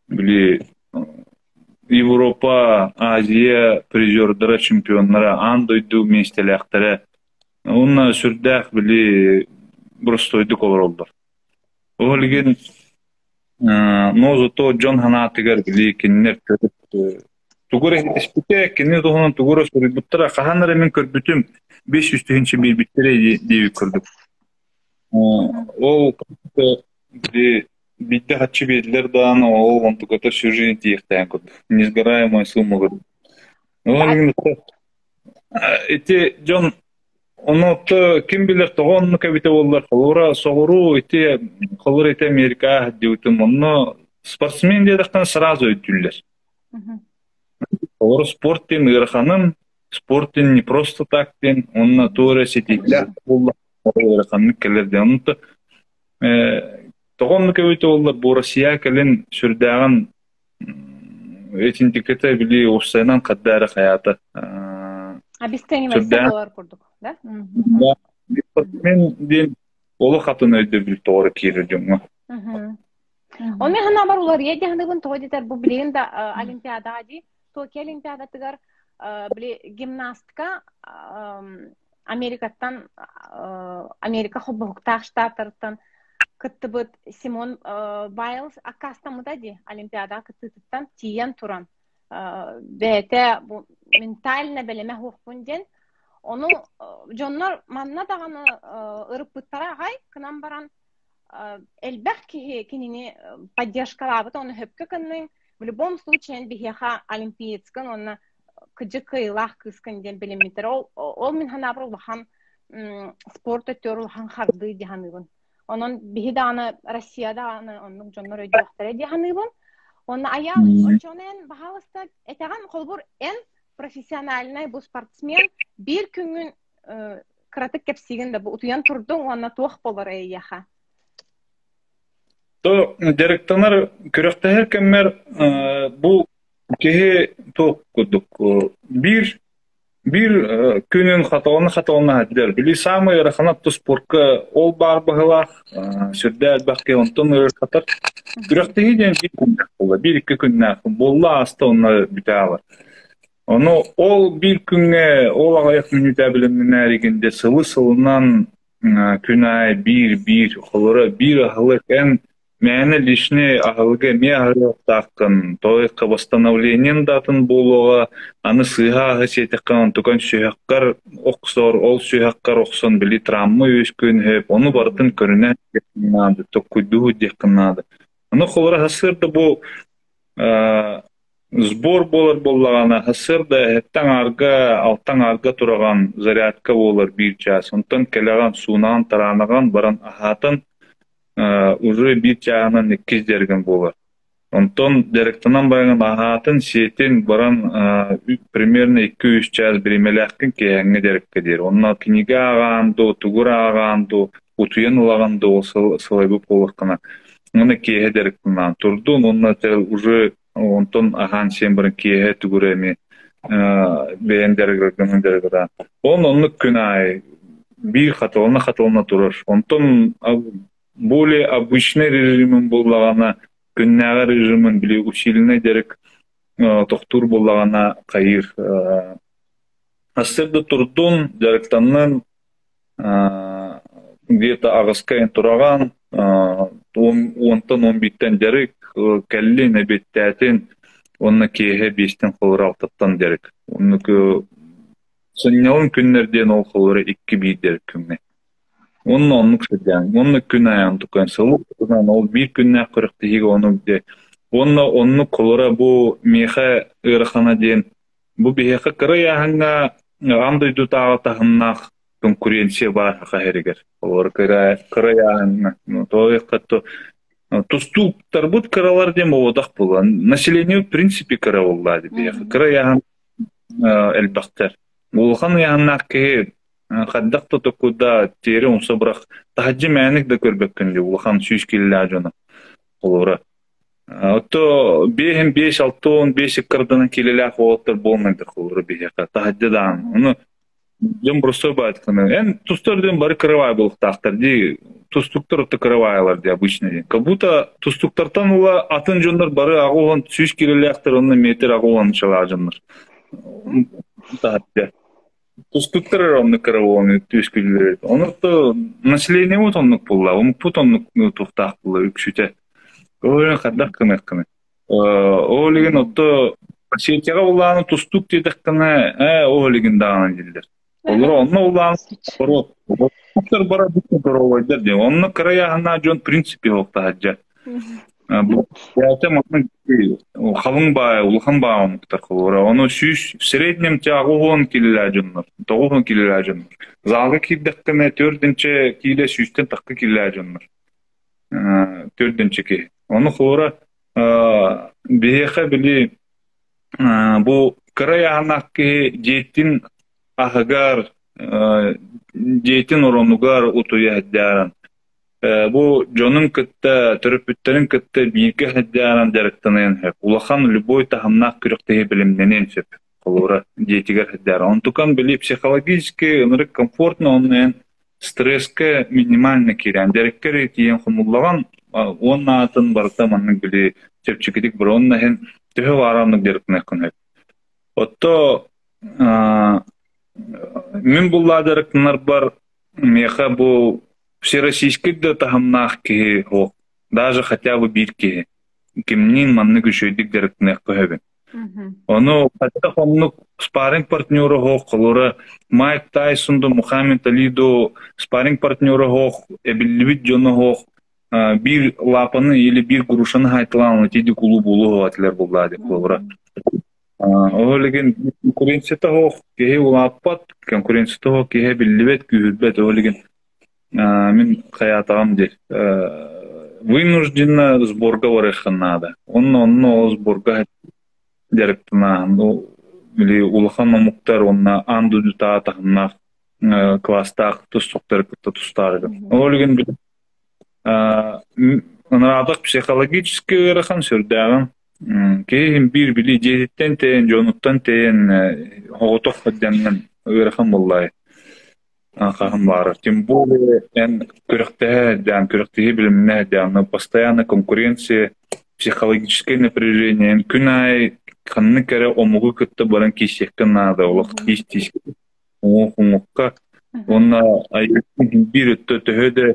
били Европа, Азия призердара, чемпионнара, аан дойду миэстэлээхтэрэ уонна сүрдээх били боростуойдук олороллор. Ол иһин но зато дьон санаатыгар били кинилэр тугу эрэ иһитиспитэ, кини туһунан тугу эрэ суруйбуттара, хаһан эрэ мин көрбүтүм, 500 тыһыынча биэрбиттэрэ диэбит курдук. Ол били биирдэ хаччы биэрдилэр даҕаны, ол онтуката всю жизнь тиийиэхтээн курдук. Несгораемая сумма курдук. Ол иһин ити дьон ону ким билэр тоҕо оннук эбитэ буоллар, холобура соҕуруу ити холобура ити Америка диэбитим, онно спортсмен диэтэхтэн сразу өйдүүллэр. Холобура спорт диэн ыараханын, спорт диэн не просто так диэн, уонна туох эрэ ситиһиилээх буолла ыараханнык кэлэр диэн. Онто тоҕо оннук эбитэ буоллар, бу Россия кэлин сүрдээҕин итинтикэтэ били уопсайынан хадда эрэ хайаата Обесценивается доллар курдук, да? Мен диэн олох атын өйдөбүл тоҕо киирэр дьоҥҥо. Оны ханабар уларыйа диһаныбын тоҕо диэтэр бу билигин да олимпиадаҕа дии Токио олимпиадатыгар били гимнастка Америкаттан Америка холбоһуктаах штаттарыттан кыттыбыт Симон Байлз аккаастаммыта дии Олимпиадаҕа кыттыытыттан тиийэн туран бэйэтэ бу ментально бэлэмэ суохпун диэн ону дьоннор манна даҕаны ырыппыттара аҕай гынан баран элбэх киһи кинини поддержкалаабыт ону сөпкө гынныҥ в любом случае биһиэхэ олимпиецкын уонна кыдьык кыайыылаах кыыскын диэн билиммиттэр. Ол, ол мин санаабар улахан спорт өттүгэр улахан хардыы дии саныыбын. Онон биһи даҕаны Россия даҕаны оннук дьоннор өйдүөхтэрэ дии саныыбын. Онно айаал оччоҕуна эн баһаалыста этэҕин холобур эн профессиональнай бу спортсмен биир күҥҥүн кыратык кэпсиигин да бу утуйан турдуҥ уонна туох болор эйиэхэ? То дьарыктанар күрэхтэһэр кэммэр бу киһи туох курдук биир биир күнүн хатылана хатылана сылдьар. Били саамай ыарахана спорка ол баар быһыылаах сүрдээх элбэх киһи онтон ыарырҕатар. Күрэхтэһии диэн биир күннээх буолла, биир-икки күннээх буолла ааста онно бүтэ аалар. Ону ол биир күҥҥэ ол аҕыйах мүнүүтэ билиннэригин дьэ сылы сылынан күн аайы биир-биир холоро биир аһылык эн мээнэ лишний аһылыгы эмиэ аһарыахтааххын, тоойукка восстановлениеҥ да атын буолуоҕа, аны сыыһа аһы сиэтэххин онтукаҥ сүһэххэр охсор, ол сүһэххэр охсон били травма үөскүөн сөп, ону барытын көрүнэн диэххин наада, токкуйдуу диэххин наада. Ону холоро сарсыарда бу сбор буолар буоллаҕына сарсыарда эһэттэн аҥаарга, алта аҥаарга тураҕын, зарядка буолар биир чаас, онтон кэлэҕин, суунаҕын, тараанаҕын, баран аһаатан уже биир чааһынан иккис дьарыгым буолар. Онтон дьарыктанан баран аһаатын, сиэтин баран примерно 2-3 чаас бириэмэлээхпин киэһээҥҥи дьарыкка диэри. Онно кинигэ ааҕаан дуу, тугу эрэ ааҕаан дуу, утуйан ылаҕын дуу, сылайбыт буоллаххына. Уонна киэһэ дьарыктанаан турдун уонна уже онтон аһаан-сиэн баран киэһэ тугу эрэ эмиэ бэйэм дьарыгыргынан дьарыгыраан. Ол оннук күн аайы биир хатылана-хатылана турар. Онтон более обычный режимин буоллаҕына, күннээҕи режимин били усиленный дьарык тохтуур буоллаҕына хайыыр сарсыарда турдун, дьарыктаннын, где-то аҕыска тураҕан, уонтан 11-тэн дьарык, кэллин, эбиэттээтин уонна киэһэ 5-тэн холоро алтаттан дьарык. Оннук сынньалаҥ күннэр диэн ол холоро икки биир дьарык күҥҥэ. Уонна оннук сылдьан, уонна күн аайы онтукан сылы ол биир күннээх күрэхтэһиигэ ону уонна оннук холоро бу миэхэ ыарахана диэн бу биһиэхэ кыра ыйааһыҥҥа аан дойдутааҕы таһымнаах конкуренция баар саха сиригэр. Олор кыра кыра ыйааһыҥҥа тустууктарбыт кыралар диэн буолбатах буолан население в принципе кыра буолла биһиэхэ. Кыра ыйааһын элбэхтэр. Улахан ыйааһыннаах киһи. Хайдах да токуйдаа, тиэрэ умса бырах, таһырдьа мээнэ да көрбөккүн дии, улахан 100 киилэлээх дьону холобура. Отто биэһин биэс 65 ыккардынан киилэлээх уолаттар буолмайдар холобура биһиэхэ таһырдьа даҕаны. Ону дьон боростуой баайдык эн тустар диэн бары кырабаай буолуохтаахтар дии. Тустуктар отто кырабаайлар дии обычно диэн. Как будто тустуктартан ыла атын дьоннор бары аҕа 100 киилэлээхтэр онно метр 80 чалаа дьоннор. Таһырдьа. Тустуктар эрэ оннук кыра буолан түөскүүллэр. Ону населениебыт оннук буолла, омукпут оннук туохтаах буолла үксүтэ. Ол иһин хайдах гыныаххыный? Ол иһин отто Осетияҕа улааны тустуук диэтэххинэ, ээ, ол иһин даҕаны дииллэр. Олор онно улаан бара здоровайдар диэн. Онно кыра ыйааһыннаах дьон в принципе суохтаһадьа. Бу халыҥ баай, улахан баай омуктар холобура. Ону 100 в среднем 90 киилэлээх дьоннор, 90 киилэлээх дьоннор. Залга киирдэххинэ 4 киилэ 100-тэн тахха киилэлээх дьоннор. 4 киһи. Ону холобура биһиэхэ били бу кыра ыйааһыннаах киһи дьиэтин аһыгар, дьиэтин оронугар утуйа сылдьарын, бу дьонун кытта, төрөппүттэрин кытта бииргэ сылдьан дьарыктаныан сөп. Улахан любой таһымнаах күрэхтэһии бэлэмнэниэн сөп. Холобура, дьиэтигэр сылдьар. Онтукан били психологически ынырык комфортно, онно стресскэ минимально киирэн, дьарыкка тиийэн хомуллаҕан, уонна атын барыта маннык били чэпчэкитик бар. Онно иһин төһө баараннык дьарыктаныаххын сөп. Отто мин буллаа дьарыктанарбар миэхэ бу всероссийский да таһымнаах киһи суох. Даже хотя бы биир киһи. Кимниин маннык үчүгэйдик дьарыктаныахха сөбүн. Ону хайдах оннук спарринг партнера суох, холобура Майк Тайсон да, Мухаммед Али да спарринг партнера суох, эбиллибит дьоно суох, биир лапаны или биир грушаны хайтылаан тиди кулуу буолуо этилэр буоллаа диэн холобура. Ол иһин конкуренцията суох киһи улааппат, конкуренцията суох киһи биллибэт, күүһүрбэт. Ол иһин мин хайаатаҕым диир вынужденно сборга барыаххын наада. Онно онно ол сборга дьарыктанааһын били улахан омуктар уонна аан дойдутааҕы таһымнаах класстаах тустууктары кытта тустаарыгын. Ол иһин ынараатах психологически ыарахан сүрдээҕин. Киһи иһин биир били дьиэтиттэн тэйэн, дьонуттан тэйэн оҕотох сылдьаннан ыарахан буоллаҕай. Хаһан баарар. Тем более эн күрэхтэһэ диэн, күрэхтэһии билимнэ диэн, постоянно конкуренция, психологическое напряжение. Эн күн аайы ханнык эрэ омугу кытта баран киирсиэххин наада, олох тиис-тиис уҥуох уҥуохха. Уонна биир өттө төһө да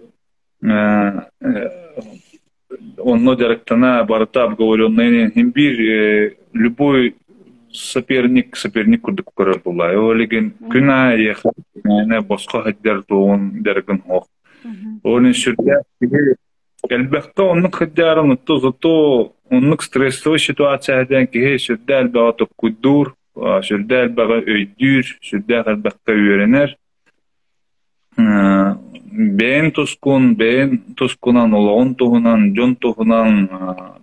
онно дьарыктана барыта обговоренный иһин биир любой соперник соперник курдук көрөр буолла. Ол иһин күн аайы мээнэ босхо сылдьар туоҕун дьарыгын суох. Ол иһин сүрдээх киһи элбэхтэ оннук сылдьарын отто зато оннук стрессовый ситуация диэн киһи сүрдээх элбэҕи толкуйдуур, сүрдээх элбэҕи өйдүүр, сүрдээх элбэххэ үөрэнэр. Бэйэҥ тускун, бэйэҥ тускунан, олоҕун туһунан, дьон туһунан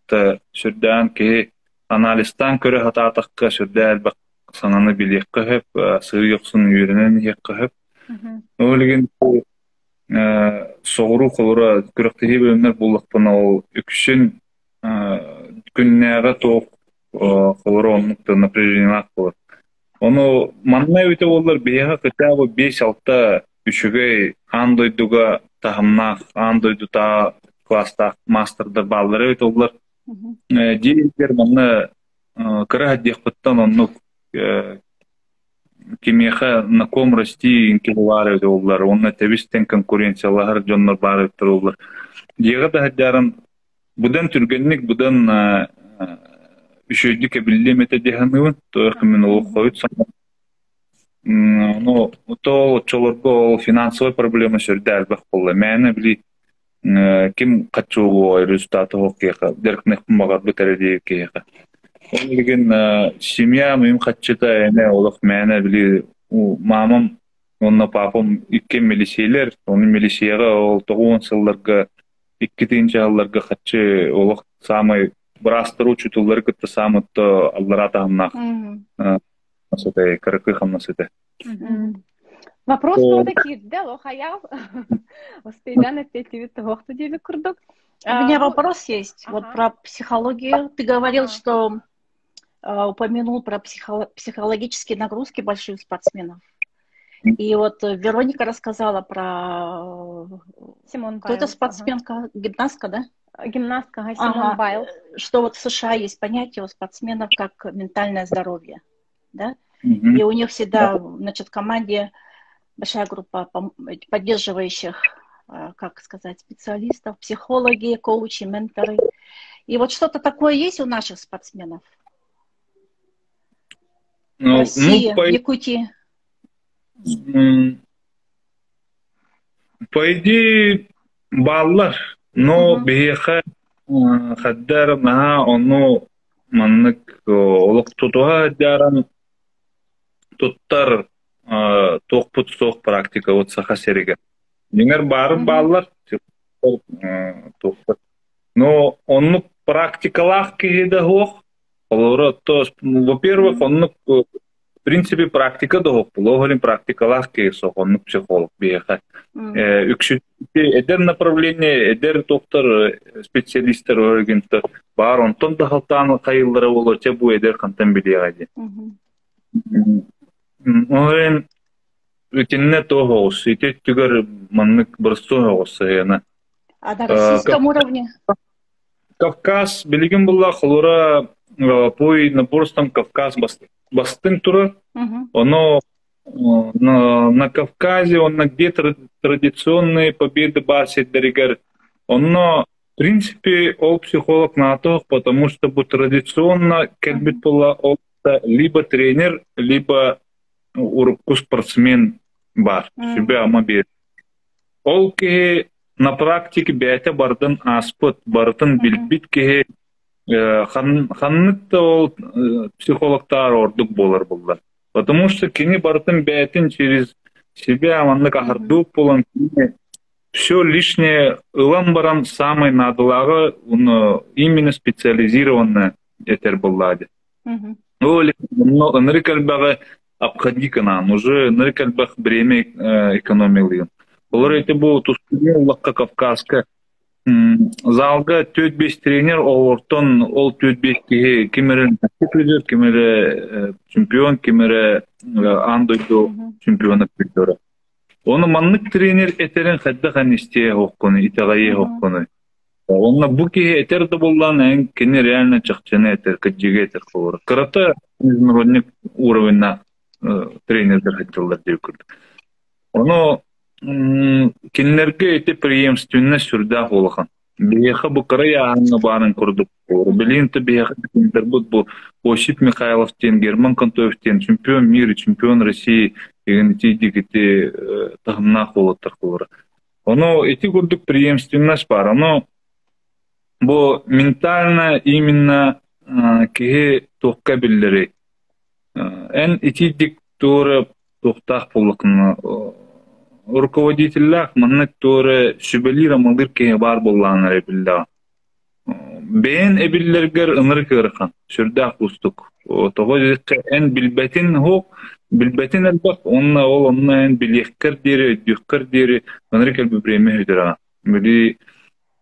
сүрдээн киһи анализтаан көрө сатаатахха сүрдээх элбэх саҥаны билиэххэ сөп, сырыы охсон үөрэнэн иһиэххэ сөп. Ол иһин соҕуруу холобура күрэхтэһии бөлүмнэр буоллахпына ол үксүн күннээҕи туох холобура оннук да напряжениелаах буолар. Ону манна эбитэ буоллар биһиэхэ хотя бы 5-6 үчүгэй аан дойдуга таһымнаах, аан дойдутааҕы класстаах маастардар бааллара эбитэ буоллар дьиэ иһигэр манна кыра диэхпиттэн оннук кимиэхэ на ком расти киһи баар эбитэ буоллар уонна тэбис-тэҥ конкуренциялаһар дьоннор баар эбиттэр буоллар дьиэҕэ да сылдьарым быдан түргэнник, быдан үчүгэйдик эбиллиэм этэ дии саныыбын. Тоҕо мин олох хойут Ну, то оччолорго ол финансовай проблема сүрдээх элбэх буолла. Мээнэ били ким хаччы результаты суох киһиэхэ дьарыктаныахпын баҕарбыт эрэ диир киһиэхэ. Ол билигин семья моим хаччыта эмэ олох мээнэ били мамам уонна папам иккиэн милициялэр, ону милицияҕа ол 90 сылларга 2000 сылларга хаччы олох саамай быраастары учууталлары кытта саамай аллараа таһымнаах кыракый хамнас этэ. Вопрос туода киирдэ, ол хайал. Успейдан эппиэттибит тоһуохту диэбит курдук. У меня вопрос есть вот про психологию. Ты говорил, что упомянул про психологические нагрузки больших спортсменов. И вот Вероника рассказала про... Симон Кто это спортсменка? Гимнастка, да? Гимнастка, Симон Байлз. Что вот в США есть понятие у спортсменов как ментальное здоровье, да? И у них всегда, значит, в команде большая группа поддерживающих, как сказать, специалистов, психологи, коучи, менторы. И вот что-то такое есть у наших спортсменов? Ну, В России, ну, по... в Якутии? По идее, бааллар, но биһиэхэ хаддар наһаа ону маннык олох тутуһа дьааран туттар туохпут суох практика вот Саха сиригэр. Дьиҥэр баарын бааллар, туохпут. Но оннук практикалаах киһи да суох. Олору то, во-первых, оннук в принципе практика да суох. Ол практикалаах киһи суох, оннук психолог биһиэхэ. Үксүт эдэр направление, эдэр доктор, специалистер өргүнтө баар онтон да халтаан хайыллара буолуо чэ бу эдэр хантан билиэҕэ диэн. Ол эрэн итиннэ туох оҕус, ити өттүгэр маннык боростуой оҕус сыһыана. А на российском уровне? Кавказ билигин булла холура пой наборстан Кавказ бастыҥ турар. Оно на Кавказе, онно где традиционные победы баар сирдэригэр, онно в принципе ол психолог наатох, потому что бу традиционно кэлбит була ол либо тренер, либо урукку спортсмен баар, сүбэ-ама биэр. Ол киһи на практике бэйэтэ бардын ааспыт, барытын билбит киһи ханнык да ол психологтаар ордук буолар булла. Потому что кини барытын бэйэтин через себя маннык аһардык буолан все лишнее ылан баран самый наадалааҕы именно специализированное этэр буоллаа дии. Ол ынырык элбэҕи обходи гынан уже ынырык элбэх время экономилыйын. Олор эти бу тустууну улахха Кавказка залга 4-5 тренер олортон ол 4-5 киһи ким эрэ призер, ким эрэ чемпион, ким эрэ аан дойду чемпиона призера. Ону маннык тренер этэрин хайдах эн истиэ оһоххунуй, итэҕэйиэ оһоххунуй. Онно бу киһи этэр да буоллаан эн кини реально чахчыны этэр, кырдьыгы этэр холобура. Кырата международный уровеньна тренердер сылдьаллар диир курдук. Ону кинилэргэ ити преемственность сүрдээх улахан. Биһиэхэ бу кыра ыйааһыҥҥа баарын курдук билигин то биһиэхэ тренербит бу Осип Михайлов диэн, Герман Контоев диэн чемпион мира, чемпион России деген ити ити таһымнаах уолаттар холобура. Ону ити курдук преемственность баар. Ону бу ментально именно киһи туохха биллэрий? Эн итийдик туора туохтаах буоллаххына руководителлээх маннык туора сүбэлиир-амалыыр киһи баар буоллаҕына эрэ биллэҕин. Бэйэн эбиллэргэр ынырык ыарахан, сүрдээх уустук. Тоҕо диэтэххэ эн билбэтин уһук, билбэтин элбэх уонна ол онно эн билиэххэр диэри, өйдүөххэр диэри ынырык элбэх бириэмэ сүтэрэҕин. Били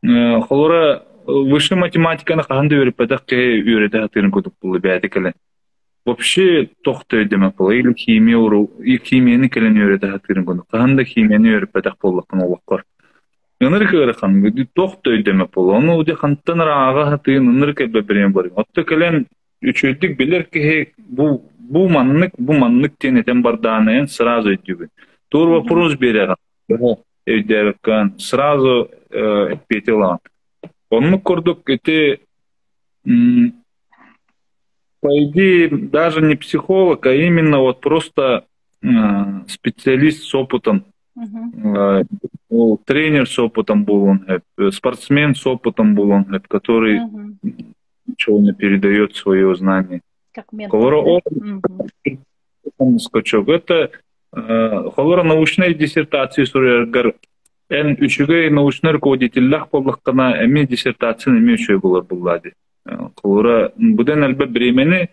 холобура высшай математиканы хаһан да үөрэппэтэх киһи үөрэтэ сатыырын курдук буолла бэйэтэ кэлэн. Вообще туох да өйдөмөт буолла. Или химия химияны кэлэн үөрэтэ сатыырын курдук. Хаһан да химияны үөрэппэтэх буоллаххына олоххор. Ынырык ыарахан, туох да өйдөмөт буолла. Ону дьэ хантан эрэ ааҕа сатыын ынырык элбэх бириэмэ барыҥ. Отто кэлэн үчүгэйдик билэр киһи бу бу маннык, бу маннык диэн этэн бардаҕына эн сразу өйдүүгүн. Туор вопрос биэрэҕин. Өйдөөбөккүн сразу эппиэти ылаҕын. Оннук курдук ити по идее даже не психолог, а именно вот просто специалист с опытом. Тренер с опытом был он, спортсмен с опытом был он, который ничего не передает свое знание. Как ментор. Скачок. Это холобура научнай диссертация суруйаргар эн үчүгэй научнай руководителлээх буоллаххына эмиэ диссертацияны эмиэ үчүгэй буолар буоллаа дии. Холобура быдан элбэх бириэмэни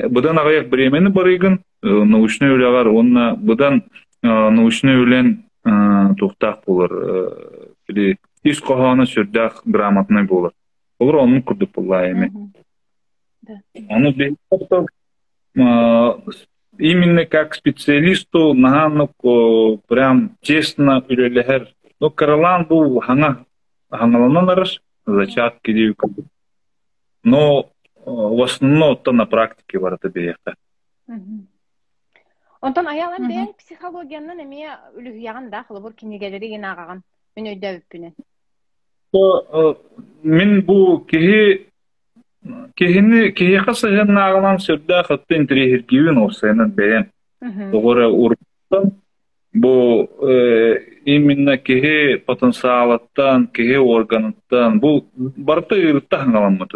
быдан аҕыйах бириэмэни барыйгын научнай үлэҕэр уонна быдан Научнай үлэн туохтаах буолар, били ис хоһооно сүрдээх грамотнай буолар. Олор оннук курдук буоллаа эми. Ону именно как специалисту наһаа прям тесно үлэлэһэр. Ну, кыралаан бу хаҥа хаҥаланан арар, зачатки диэби курдук. Но в основном оттон на практике барыта биһиэхэ. Онтон айаалан бэйэҥ психологиянан эмиэ үлүһүйэҕин да, холобур кинигэлэри гин ааҕаҕын, мин өйдөөбүппүнэн. Мин бу киһи киһини киһиэхэ сыһыаннааҕынан сүрдээх өттө интэриэһиргиибин уопсайынан бэйэм. Тоҕо эрэ уруттан бу именно киһи потенциалыттан, киһи органыттан бу барыта ыырытта хаҥаламмыт.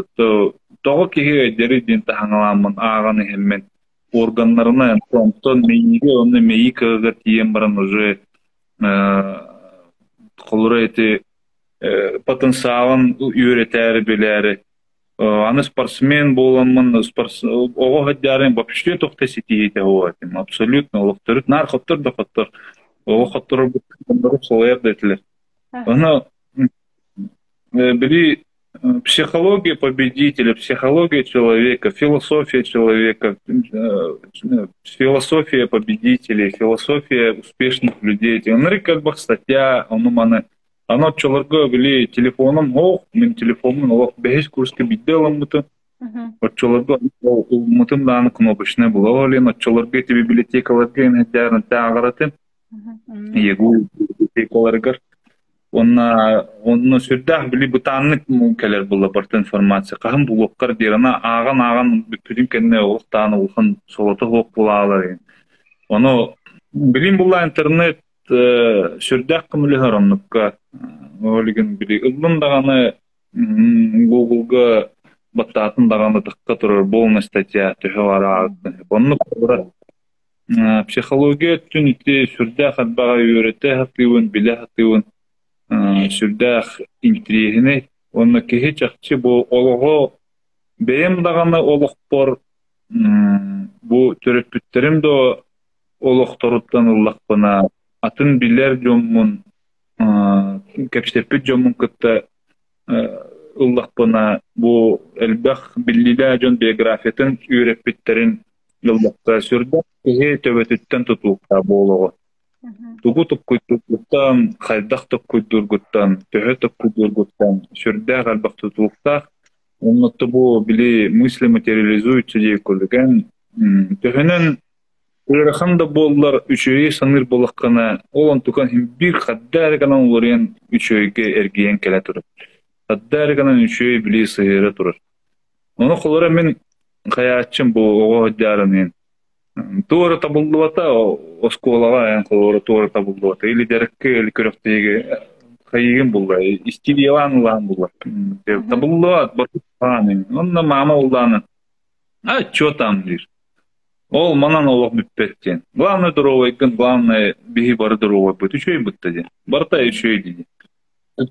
Тоҕо киһи өйдөрүй диэн таһаҥаламмын ааҕан иһэммин органнарынан онтон мэйиигэ уонна мэйии кыаҕыгар тиийэн баран уже холобура ити потенциалын үөрэтээри билээри аны спортсмен буоламмын оҕо сылдьаарын вообще туох да ситиһиитэ суох этим абсолютно олохторут наар хоттор да хоттор оҕо хотторорбут салайар да этилэр ону били Психология победителя, психология человека, философия человека, философия победителей, философия успешных людей. Оннук элбэх статья, ону маны аны оччолорго били телефоном суох, мин телефоммун олох бэһис курска биирдэ ыламмытым. Оччолорго ылмытым даҕаны кнопочнай була олен, оччолорго ити библиотекаларга ааҕар этим. ЕГУ библиотекаларыгар Уонна онно сүрдээх били бытааннык кэлэр буолла барыта информация. Хаһан булуоххар диир. Аны ааҕан-ааҕан бүппүтүн кэннэ олох-таан улахан солото суох буолаалар. Ону билим булла интернет сүрдээх көмөлөһөр оннукка. Ол иһин били ыллын даҕаны Google-га баттаатын даҕаны тахха турар полная статья төһө бараабыт. Оннук Психология өттүн ити сүрдээх элбэҕи үөрэтэ сатыыбын, билэ сатыыбын, сүрдээх интириэһинэй уонна киһи чахчы бу олоҕу бэйэм даҕаны олохпор бу төрөппүттэрим да олохторуттан ыллахпына атын билэр дьоммун кэпсэппит дьоммун кытта ыллахпына бу элбэх биллиилээх дьон биографиятын үөрэппиттэрин ыллахха сүрдээх киһи төбөтүттэн тутулуктаах буолуоҕа. Тугу токкуйдуургуттан, хайдах токкуйдуургуттан, төһө токкуйдуургуттан сүрдээх элбэх тутулуктаах. Онно бу били мысли материализуются диир курдук эн төһөнөн ыарахан да буоллар үчүгэйи саныыр буоллаххына, ол онтукан иһин биир хадда эрэ гынан уларыйан үчүгэйгэ эргийэн кэлэ турар. Хадда эрэ гынан үчүгэй билии сыһыара турар. Ону холоро мин хайааччым бу оҕо сылдьаарыныын туора табыллыбата оскуолаҕа эн холобура туора табыллыбата или дьарыкка или күрэхтэһиигэ хайыыгын булла истириялаан ылаан булла табыллыбат онно маама уллааны а чё там диир ол манан олох бүппэт диэн главное доруобайгын главное биһи бары доруобайбыт үчүгэй бытта диэн барыта үчүгэй дии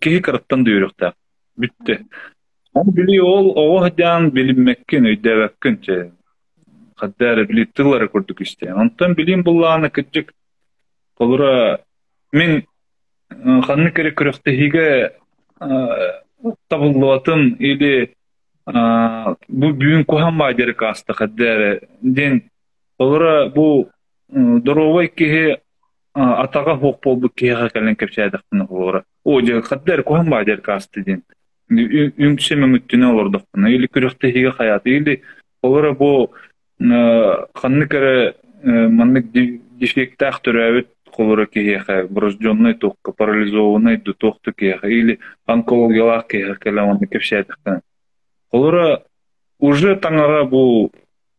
киһи кыраттан да үөрүөхтээх бүттэ Ол били ол оҕо сылдьан билиммэккин, өйдөөбөккүн чэ хадда эрэ били тыл эрэ курдук истэҕин. Онтон билиим буллаҕына кырдьык холобура мин ханнык эрэ күрэхтэһиигэ табыллыбатым или бу бүгүн куһаҕан баай дьарык ааста хадда эрэ диэн холобура бу доруобай киһи атаҕа суох буолбут киһиэхэ кэлэн кэпсээтэхпинэ холобура оо дьэ хадда эрэ куһаҕан баай дьарык ааста диэн үҥсэ мөҥүттүнэ олордохпуна или күрэхтэһиигэ хайаата или ол эрэ бу ханнык эрэ маннык дефектээх төрөөбүт холоро киһиэхэ врожденный туохха парализованный да туох да киһиэхэ или онкологиялаах киһиэхэ кэлэн онно кэпсээтэххинэ холоро уже таҥара бу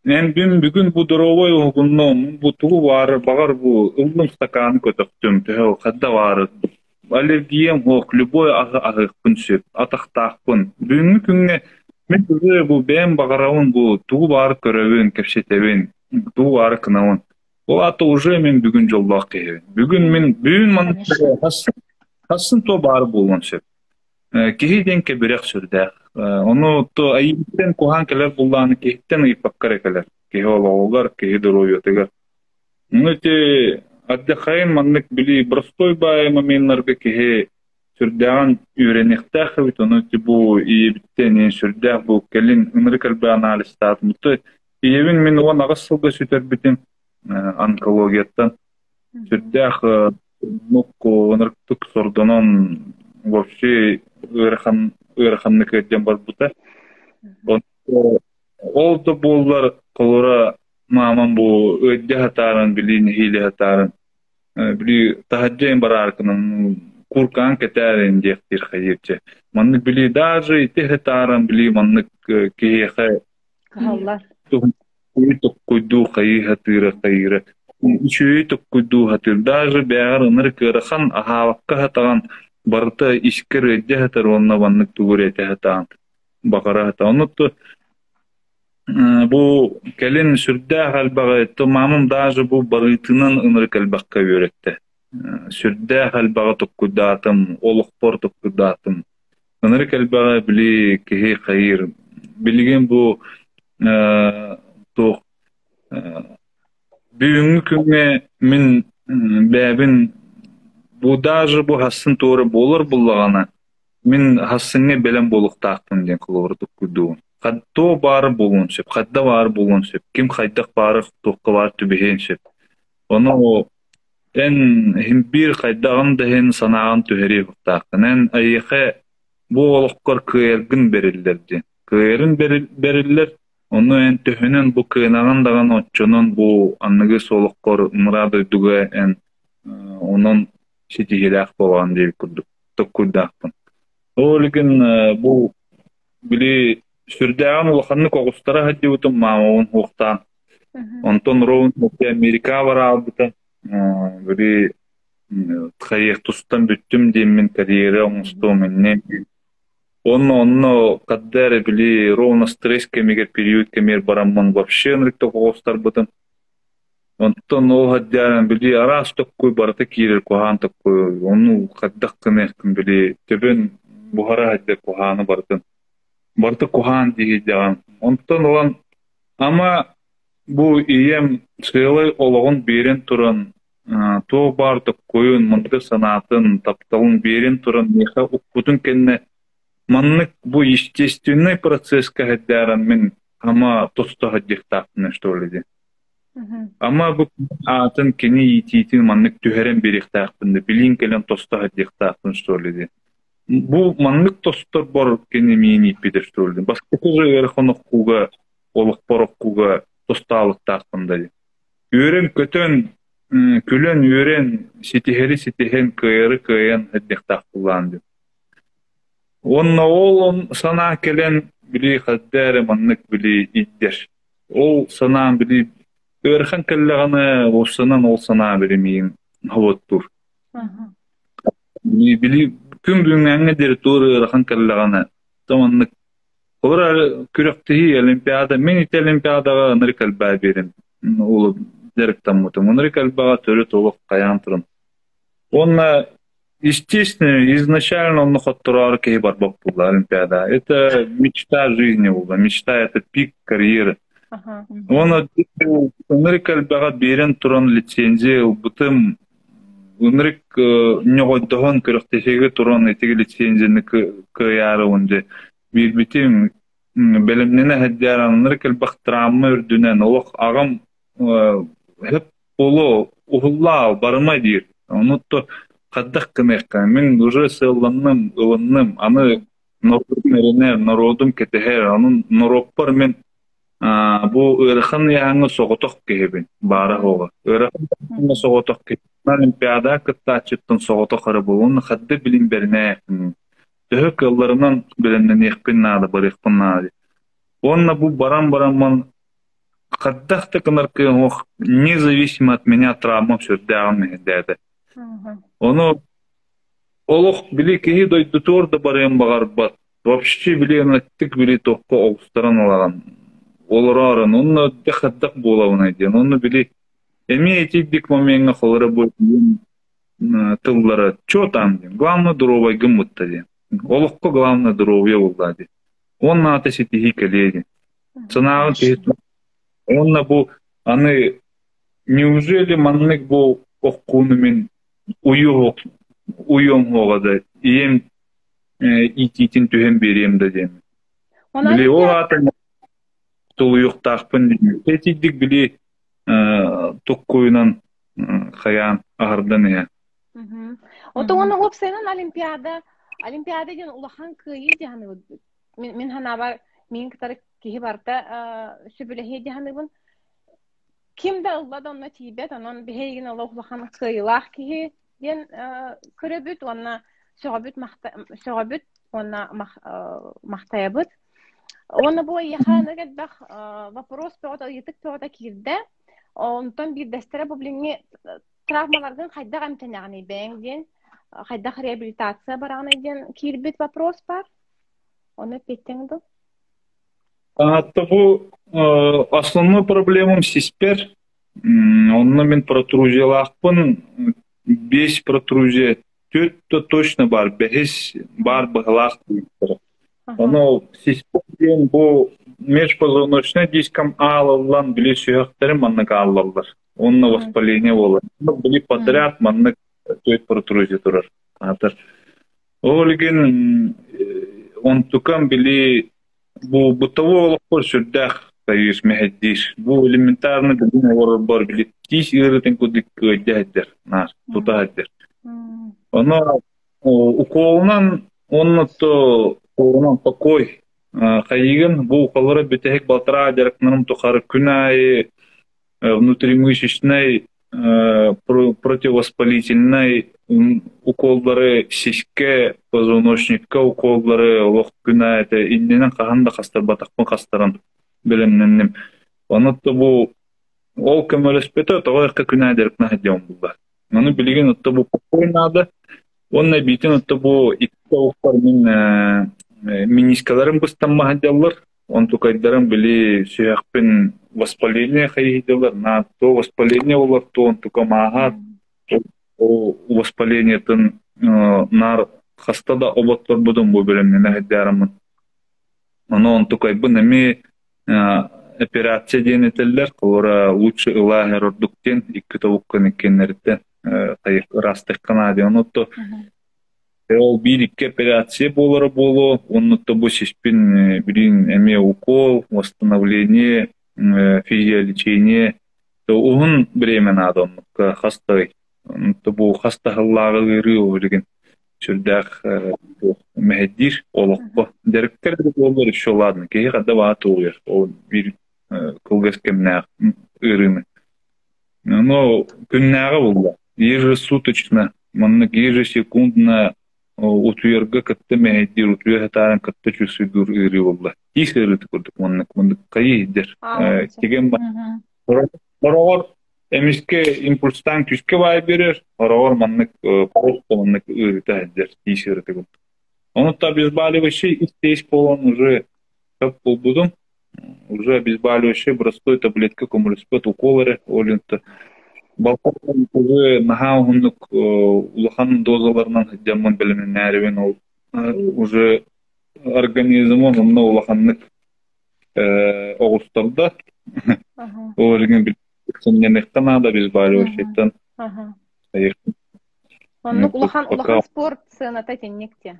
эн бүгүн бу доруобай уһугуннум бу тугу баары баҕар бу ыллым стаканы көтөхтүм төһө хадда баары Аллергиям суох, любой аһы аһыахпын сөп, атахтаахпын. Бүгүҥҥү күҥҥэ мин уже бу бэйэм баҕарабын бу тугу баары көрөбүн, кэпсэтэбин, тугу баары гынабын. Ол аата уже мин бүгүн дьоллоох киһибин. Бүгүн мин бүгүн маннык хассын то баары буолуон сөп. Киһи диэн кэбирэх сүрдээх. Ону то айыыттан куһаан кэлэр буллааны киһиттэн ыйыппакка эрэ кэлэр. Киһи олоҕугар, киһи доруобуйатыгар. Ну ити Ардьахайын маннык били простой баайы моменнарга киһи сүрдээҕин үөрэниэхтээх эбит, ону ити бу ийэбиттэн иһин сүрдээх бу кэлин ынырык элбэх анализтаатым. Ийэбин мин 18 сылга сүтэрбитим онкологияттан. Сүрдээх ынырыктык сордонон вообще ыарахан ыараханнык ыалдьан барбыта. Ол да буоллар холура маамам бу ыалдьа сатаарын, били нэһиилэ сатаарын, били таһырдьа барааркынан куркаан кэтээрин диэхтиир хайыырча. Маннык били даже ити сатааран били маннык киһиэхэ Кыһаллар. Токкуйдуу хайыы сатыыра хайыыра. Үчүгэй токкуйдуу сатыыр. Даже бэйэҕэр ынырык ыарахан аһаабакка сатаҕан барыта искэр ыалдьа сытар уонна маннык тугу эрэ этэ сатаан баҕара сатаан. Онно бу кэлин сүрдээх элбэҕи то маамам даже бу барыытынан ынырык элбэххэ үөрэттэ. Сүрдээх элбэҕи токкуйдаатым, олохпор токкуйдаатым. Ынырык элбэҕи били киһи хайыыр. Билигин бу туох бүгүҥҥү күҥҥэ мин бэйэбин бу даже бу хассын туора буолар буллаҕына мин хассыҥҥа бэлэм буолуохтаахпын диэн холобур туккуйдуубун. Туох баара буолуон сөп, хайда баара буолуон сөп, ким хайдах баара туохха баар түбэһиэн сөп. Ону эн иһин биир хайдаҕын да иһин санааҕын түһэриэ суохтааххын. Эн эйиэхэ бу олоххор кыайаргын бэриллэр диэн. Кыайарын бэриллэр, ону эн төһөнөн бу кыанаҕын даҕаны оччонон бу аныгы олоххор мураа дойдуга эн онон ситиһиилээх буолаҕын диэбит курдук токкуйдаахпын. Ол иһин бу били сүрдээҕин улаханнык оҕустара сылдьыбытым маамабын уохтаан. Онтон Роун Америкаҕа бараабыта. Били хайыах тустан бүттүм диэммин карьера оҥостуом иннин. Онно онно хадда эрэ били ровно стресс кэмигэр период кэмигэр бараммын вообще ынырык оҕустарбытым. Онтон ол сылдьан били араас токкуй барыта киирэр куһаҕан токкуй ону хайдах гыныахпын били төбөн буһара сылдьар куһаҕаны барытын барыта куһаҕан дии сылдьаҕын. Онтон ылан ама бу ийэм сыалай олоҕун биэрэн туран туох баар токкуйун, мындыр санаатын, тапталын биэрэн туран миэхэ укпутун кэннэ маннык бу естественнэй процесска сылдьааран мин ама тосто сылдьыахтаахпын что ли диэн. Ама бу аатын кини иитиитин маннык түһэрэн биэриэхтээхпин да билиин кэлэн тосто сылдьыахтаахпын что ли диэн. Бу маннык тосторбор кини миин ииппитэ что ли диэн. Бастакы же ыарахан оххууга олохпор оххууга тостаалыктаахпын да диэн. Үөрэн-көтөн, күлэн-үөрэн, ситиһэри ситиһэн, кыайары кыайан сылдьыахтаах буоллаҕым диэн. Уонна ол санаа кэлэн били хайда эрэ маннык били иитэр. Ол санаам били ыарахан кэллэҕинэ уопсанан ол санаа били миигин хоботтуур. Били күн бүгүҥҥээҥҥэ диэри туох ыарахан кэллэҕинэ то маннык Олор күрэхтэһии Олимпиада мин ити Олимпиадаҕа ынырык элбэҕи биэрэн ол дьарыктаммытым. Ынырык элбэҕи төрүт олох хайаан туран. Уонна естественно, изначально онно хоттороору киһи барбат буолла Олимпиада. Это мечта жизни буолла. Мечта это пик карьеры. Уонна ынырык элбэҕи биэрэн туран лицензия ылбытым. Ынырык ньоҕойдоһон күрэхтэһиигэ туран ити лицензияны кыайаары уонна биэрбитим бэлэмнэнэ сылдьар ынырык элбэх травма үрдүнэн олох аҕам хөп буолуо уһуллаа барыма диир. Ону то хайдах гыныахха мин уже сыалланным ылынным аны норуотум эрэнэр норуотум кэтэһэр онон норуоппар мин бу ыарахан ыйааһыҥҥа соҕотох киһибин баара суоҕа ыарахан ыйааһыҥҥа соҕотох киһи олимпиада кыттааччыттан соҕотох эрэ буолуон хадды билин бэринээхпин төһө кыалларынан бэлэмнэниэхпин наада барыахпын наада уонна бу баран бараммын хайдах да гынар кыах независимо от меня травмам сүрдээҕин мэһэйдээтэ ону олох били киһи дойдутугар да барыан баҕарбат вообще били ынаттык били туохха оҕустаран ылаҕын олороорун онно дьэ хайдах буолабыный диэн онно били эмиэ итийдик момеҥҥа холоро бу тыллара чё там диэн главное доруобайгын бутта диэн олоххо главное здоровье буолла диэн уонна аата ситиһии кэлиэ диэн санааҕын киһи уонна бу аны неужели маннык бу оххууну мин уйуох уйуом суоҕа да ийэм иитиитин түһэн биэриэм да диэн. Били ол аата тулуйуохтаахпын диэн. Итийдик били туккуйунан хайаан аһардан иһэ. Ото уонна уопсайынан Олимпиада, Олимпиада диэн улахан кыайыы диһаныбыт. Мин, мин санаабар миин кытары киһи барыта сөбүлэһиэ диһаныбын. Ким да ылла да онно тиийбэт, онон биһигин олох улахан кыайыылаах киһи диэн көрөбүт уонна сөҕөбүт, сөҕөбүт уонна махтайабыт. Уонна бу эйиэхэ элбэх вопрос бөҕөтө, ыйытык бөҕөтө киирдэ. Онтон биирдэстэрэ бу билиҥҥи травмаларгын хайдах эмтэнэҕиний бэйэҥ диэн, хайдах реабилитация бараҕыный диэн киирбит вопрос бар. Ону эппиэттиэҥ дуу? Атта бу основной проблемам сиспэр. Онно мин протрузиялаахпын. Бес протрузия төрт да точно бар, бэһис бар быһалаах диэбиттэрэ. Ону сиспэр диэн бу межпозвоночный дискам аалыллан били сүһэхтэрим маннык ааллаллар. Онно воспаление буолар. Били подряд маннык төрт протрузия турар. Аатар. Ол иһин онтукам били бу бытовой олохпор сүрдээх тайыыс мэһэйдиир. Бу элементарно билин олорорбор били тиис ыарыытын курдук кыайда сылдьар, наар тута сылдьар. Ону укуолунан уонна то укуолунан покой хайыгын бу уколлара бүтэһик балтараа дьарыктанарым тухары күн аайы внутримышечнай противовоспалительнай уколлары сискэ, позвоночникка уколлары олох күн аайы этэ иннинэн хаһан да хастарбатахпын хастаран бэлэмнэнним. Ону то бу ол көмөлөспөтө тоҕо эрэ күн аайы дьарыктана сылдьабын булла. Ону билигин отто бу покой наада. Уонна эбиитин отто бу икки тобукпар мин минискаларым быстамма сылдьаллар. Онтукайдарым били сүһэхпин воспаление хайыһыйдылар, на то воспаление болар, то онтукам ааһар. Ол воспалениетын наар хаста да оботторбутум бу бэлэмнэнэ сылдьаарыммын. Ону онтукайбын эмиэ операция диэн этэллэр, холобура лучше ылаа ордук диэн икки тобуккун иккиэннэриттэн ыраастыахха наада диэн. Онно Ол биир-икки операция буолара буолуо, уонна бу сиспин билигин эмиэ укол, восстановление, физиолечение уһун бириэмэ наада оннукка хас да ый. Бу хас да сыллааҕы ыарыы ол билигин сүрдээх мэһэйдиир олоххо. Дьарыктар да буоллар еще ладно, киһи ханна баҕа тулуйар ол биир кылгас кэмнээх ыарыыны. Но күннээҕи булла. Ежесуточно, маннык ежесекундно утуйарга кытта мэһэйдиир, утуйа сатаан кытта чувствуйдуур ыарыы буолла. Тиис ыарыыта курдук маннык маннык хайыы иһдэр. Тигэн Хороҕор эмискэ импульстаан күүскэ баай биэрэр, хороҕор маннык просто маннык ыарыыта иһдэр, тиис ыарыыта курдук. Ону та обезболивающий ис буолан уже сөп буолбутум. Уже обезболивающий простой таблетка көмөлөспөт укол эрэ ол иһин балкон уже наһаа уһуннук улахан дозаларынан сылдьаммын бэлэмнэнээрибин ол уже организмым онно улаханнык оҕустарда ол иһин сынньаныахха наада обезболивающейтан. Оннук улахан улахан спорт сыаната итинник те.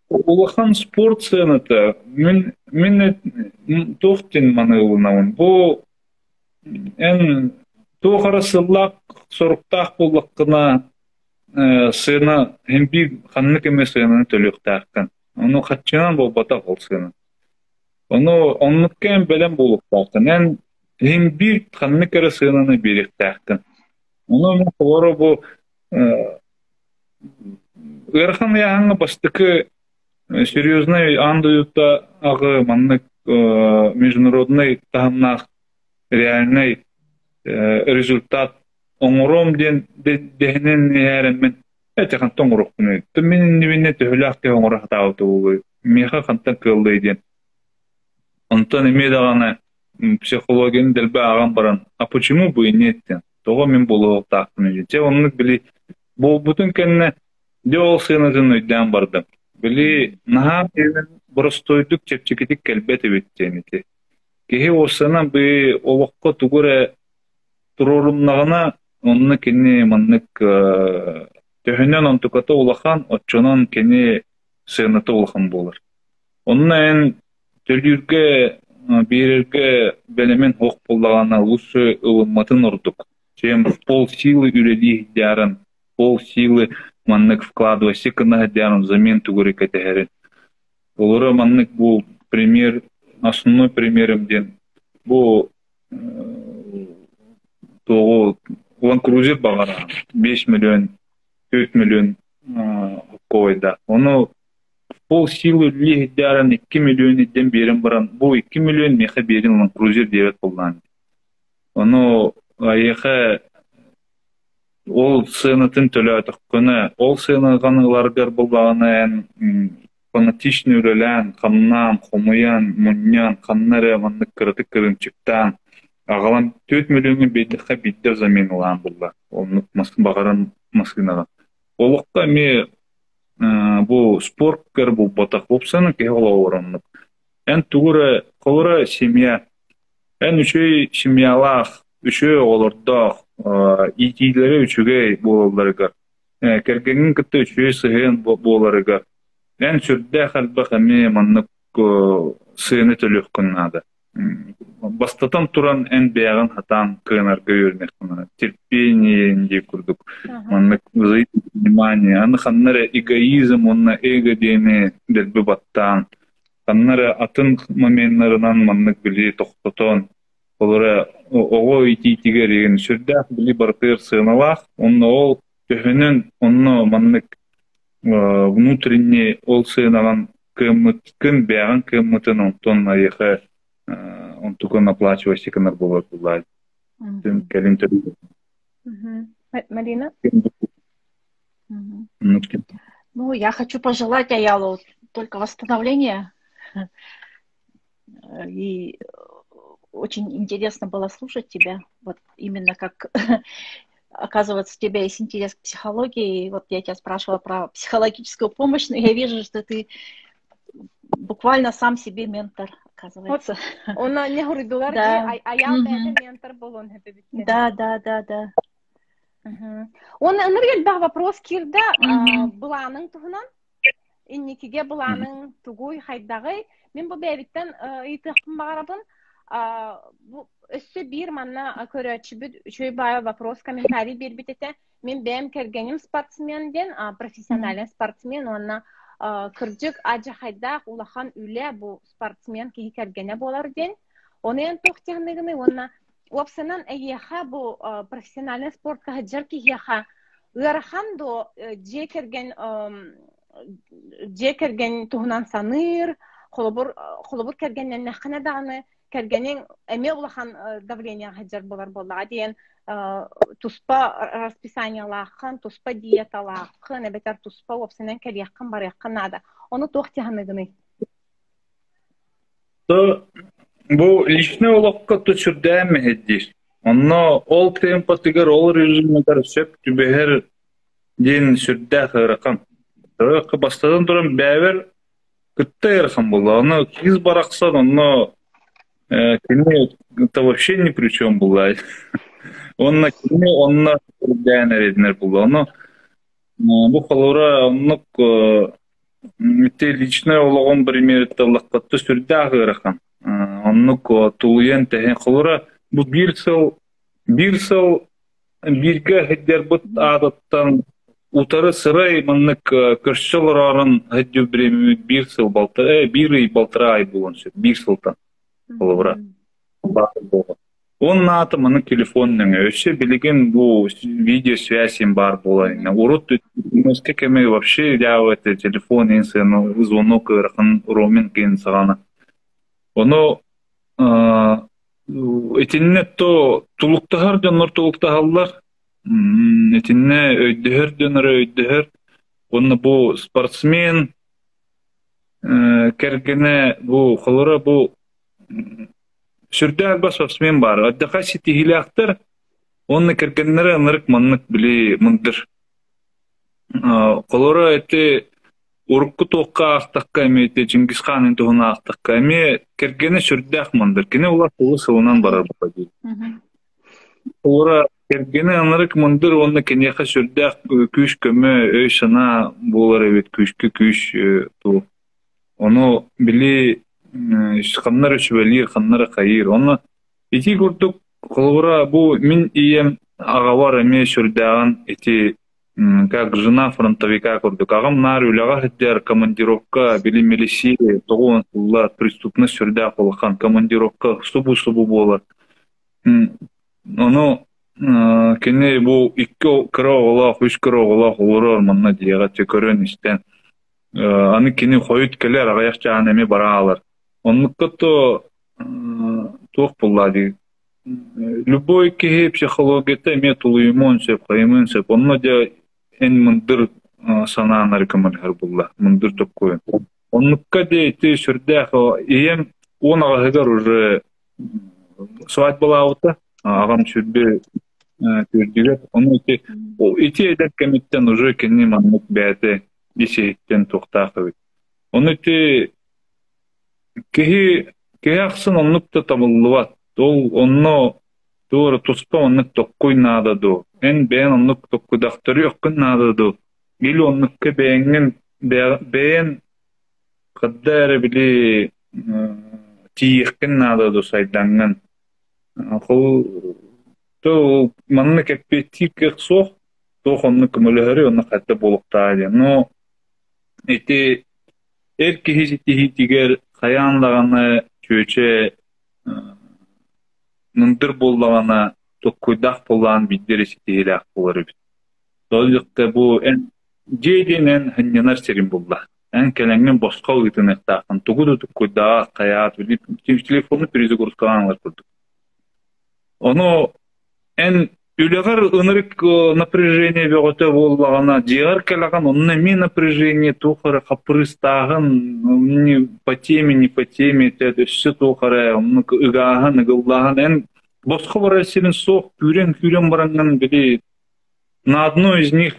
Улахан спорт сыаната мин мин туох диэн маны ылынабын бу эн туох эрэ сыллаах соруктаах буоллаххына сыана һин биир ханнык эмэ сыананы төлүөхтээххин ону хаччынан буолбатах ол сыана ону оннукка эн бэлэм буолуохтааххын эн иһин биир ханнык эрэ сыананы биэриэхтээххин ону мин холоро бу Ыарахан ыйааһыҥҥа бастакы серьезный аан дойдута аҕы маннык международнай таһымнаах реальнай результат оҥоруом диэн дэһинэн иһээрэммин эти хантан оҥоруохпунуй мин иннибинэ төһөлөөх киһи оҥоро сатаабыта буолуой миэхэ хантан кыаллыай диэн онтон эмиэ даҕаны психологияны дэлби ааҕан баран а почему бы и нет диэн тоҕо мин буолуохтаахпыный диэн дьэ оннук били Буолбутун кэннэ дьэ ол сыанатын өйдөөн бардым. Били наһаа боростуойдук чэпчэкитик кэлбэт эбит диэн ити. Киһи уопсайынан бу олоххо тугу эрэ Туруоруннаҕына, онно кини маннык төһөнөн онтуката улахан, оччонон кини сыаната улахан буолар. Онно эн төлүүргэ, биэрэргэ бэлэмин суох буоллаҕына, лучше ылымматын ордук. Чем в полсилы үлэлии сылдьарын, полсилы маннык вкладывайся гына сылдьарын взамен тугу эрэ кэтэһэрин. Олоро маннык бу пример, основной примерым диэн бу туоҕу Land Cruiser баҕара 5 миллион, 4 миллион холкуойда. Ону полсилы үлэлии сылдьарын 2 миллион илдьэн биэрэн баран, бу 2 миллион миэхэ биэрин Land Cruiser диэбэт буоллаҕын. Ону эйиэхэ ол сыанатын төлөөтөххүнэ, ол сыанаҕын ыларгар буоллаҕына эн фанатичный үлэлээн, хамнаан, хомуйан, мунньан, ханна эрэ маннык кыратык кырыымчыктаан аҕалан 4 миллиоҥҥа биэрдэххэ биирдэ взамен булла. Оннук баҕаран массыынаҕа. Олоххо эмиэ бу спорт көр булбатах уопсайынан киһи олоҕор оннук. Эн тугу эрэ холобура семья Эн үчүгэй семьялаах, үчүгэй оҕолордоох, иитиилэрэ үчүгэй буолалларыгар, кэргэҥҥин кытта үчүгэй сыһыан буоларыгар эн сүрдээх элбэх эмиэ маннык сыана төлүөххүн наада. Бастатан туран эн бэйэҕин сатаан кыанарга үөрэниэххин наада. Терпение диир курдук маннык взаимопонимание, аны ханна эрэ эгоизм уонна эго диэни дэлби баттаан ханна эрэ атын моменнарынан маннык били тохтотон, ол эрэ оҕо иитиитигэр игин сүрдээх били барытыгар сыаналаах, онно ол төһөнөн онно маннык внутренний ол сыанаҕын кыаммыткын, бэйэҕин кыаммытын онтон эйиэхэ онтукун оплачивайся гынар буолар буллаай. Кэлин төрүт. Марина? Ну, я хочу пожелать Аялу только восстановления. И очень интересно было слушать тебя. Вот именно как оказывается, у тебя есть интерес к психологии. И вот я тебя спрашивала про психологическую помощь, но я вижу, что ты буквально сам себе ментор, оказывается. Онно не хоруйдулар Аял ментор болон. Да. Онно ынырык элбэх вопрос киирдэ былааның туһунан. Инникигэ былааның тугуй, хайдаҕый? Мин бу бэйэбиттэн ыйытыахпын баҕарабын. Бу өссө биир манна көрөөччүбүт үчүгэй баайа вопрос комментарий биэрбит этэ. Мин бэйэм кэргэним спортсмен диэн, профессиональный спортсмен уонна кырдьык адьахайдаах улахан үлэ бу спортсмен киһи кэргэнэ буолар диэн. Ону эн туох диэхныгыный уонна уопсанан эйиэхэ бу профессиональный спортка сылдьар киһиэхэ ыарахан дуо дьиэ кэргэн туһунан саныыр, холобур кэргэннэннэххинэ даҕаны кэргэниҥ эмиэ улахан давление сылдьар буолар буоллаҕа диэн туспа расписаниелааххын, туспа диеталааххын, эбэтэр туспа уопсайынан кэлиэххин барыаххын наада. Ону туох дьаһаныгыный? Бу личнэй олоххо сүрдээн мэһэйдиир. Онно ол темпатыгар, ол режимигэр сөп түбэһэр диэн сүрдээх ыарахан. Бастатан туран бэйэбэр кытта ыарахан буолла. Ону киис барахсан онно кини это вообще ни при чем была. Онно кини онно үрдээн эрэдинэр буолла. Ону бу холобура оннук ити личнэй олоҕум примериттэн ыллахпытта сүрдээх ыарахан. Оннук тулуйан тэһин холобура бу 1 сыл бииргэ сылдьарбыт аатыттан утары сырай маннык көрсө олорорун сылдьар бириэмэбит 1 сыл балта 1 ый 1,5 ай буолуон сөп 1 сылтан холобура. Уонна аата маны телефон нөҥүө. Өссө билигин бу видеосвязь баар буолан урут кэми вообще это телефон звонок ыарахан роуминг диэн саҕана. Ону итиннэ то тулуктаһар дьоннор тулуктаһаллар, итиннэ өйдөһөр дьоннор өйдөһөр. Уонна бу спортсмен кэргэнэ бу холоро бу сүрдээх элбэх спортсмен баар. Ардьаха ситиһиилээхтэр уонна кэргэннэрэ ынырык маннык били мындыр. Холоро ити урукку туохха аахтахха эмиэ ити Чингисхан туһун аахтахха эмиэ кэргэнэ сүрдээх мындыр. Кини улар сылы сылынан барар бука дии. Ура кэргэнэ ынырык мындыр уонна киниэхэ сүрдээх күүс-көмө, өй-санаа буолар эбит, күүскэ күүс туу. Ону били ханна эрэ сүбэлиир, ханна эрэ хайыыр. Онно ити курдук холобура бу мин ийэм аҕабар эмиэ сүрдээҕин ити как жена фронтовика курдук. Аҕам наар үлэҕэ сылдьар, командировка, били милиция тоҕу сыллар, преступность сүрдээх улахан, командировка субу-субу буолар. Ону кини бу икки кыра оҕолоох, үс кыра оҕолоох олорор манна дьиэҕэ чэ көрөн-истэн. Аны кини хойут кэлэр, аҕыйах чааһын эмиэ бара аалар. Оннукка то туох буолла дии Любой киһи психологията эмиэ тулуйумуон сөп, хайымыан сөп. Онно дьэ эн мындыр санаанары көмөлөһөр буолла, мындыр токкуйун. Оннукка дьэ ити сүрдээх ийэм 10 аҕаһыгар уже свадьбалаабыта. Аҕам сүрдү түрдүгэр. Ону ити ити эдэр кэмиттэн уже кини маннык бэйэтэ ис-иһиттэн туохтаах эбит. Ону ити Киһи киһи ахсын оннук да табыллыбат. Ол онно туох эрэ туспа оннук токкуй наада дуу, эн бэйэн оннук токкуйдахтарыаххын наада дуу, или оннукка бэйэҥҥин бэйэн хадда эрэ били тиийиэххин наада дуу сайдаҥҥын. Ол то маннык эппиэттиир кыах суох, туох оннук көмөлөһөрүй, онно хайда буолуохтааҕа диэн. Но ити Эр киһи ситиһиитигэр хайаан даҕаны чүөчэ мындыр буоллаҕына, токкуйдаах буоллаҕына биирдэ эрэ ситиһиилээх буолар эбит. Ол иһиттэ бу эн дьиэ диэн эн сынньанар сирин булла. Эн кэлэҥҥин босхо ыытыныахтааххын, тугу да токкуйдаах, хайаат, телефону перезагрузкалаан ылар курдук. Ону эн үлэҕэр ынырык напряжение бөҕөтө буоллаҕына, дьиэҕэр кэлэҕин, онно эмиэ напряжение туох эрэ хаппырыыстааһын, не по теме, не по теме, өссө туох эрэ оннук ыгааһын, ыгыллааһын. Эн босхо барар сирин суох, күүрэн-күүрэн бараҥҥын били на одной из них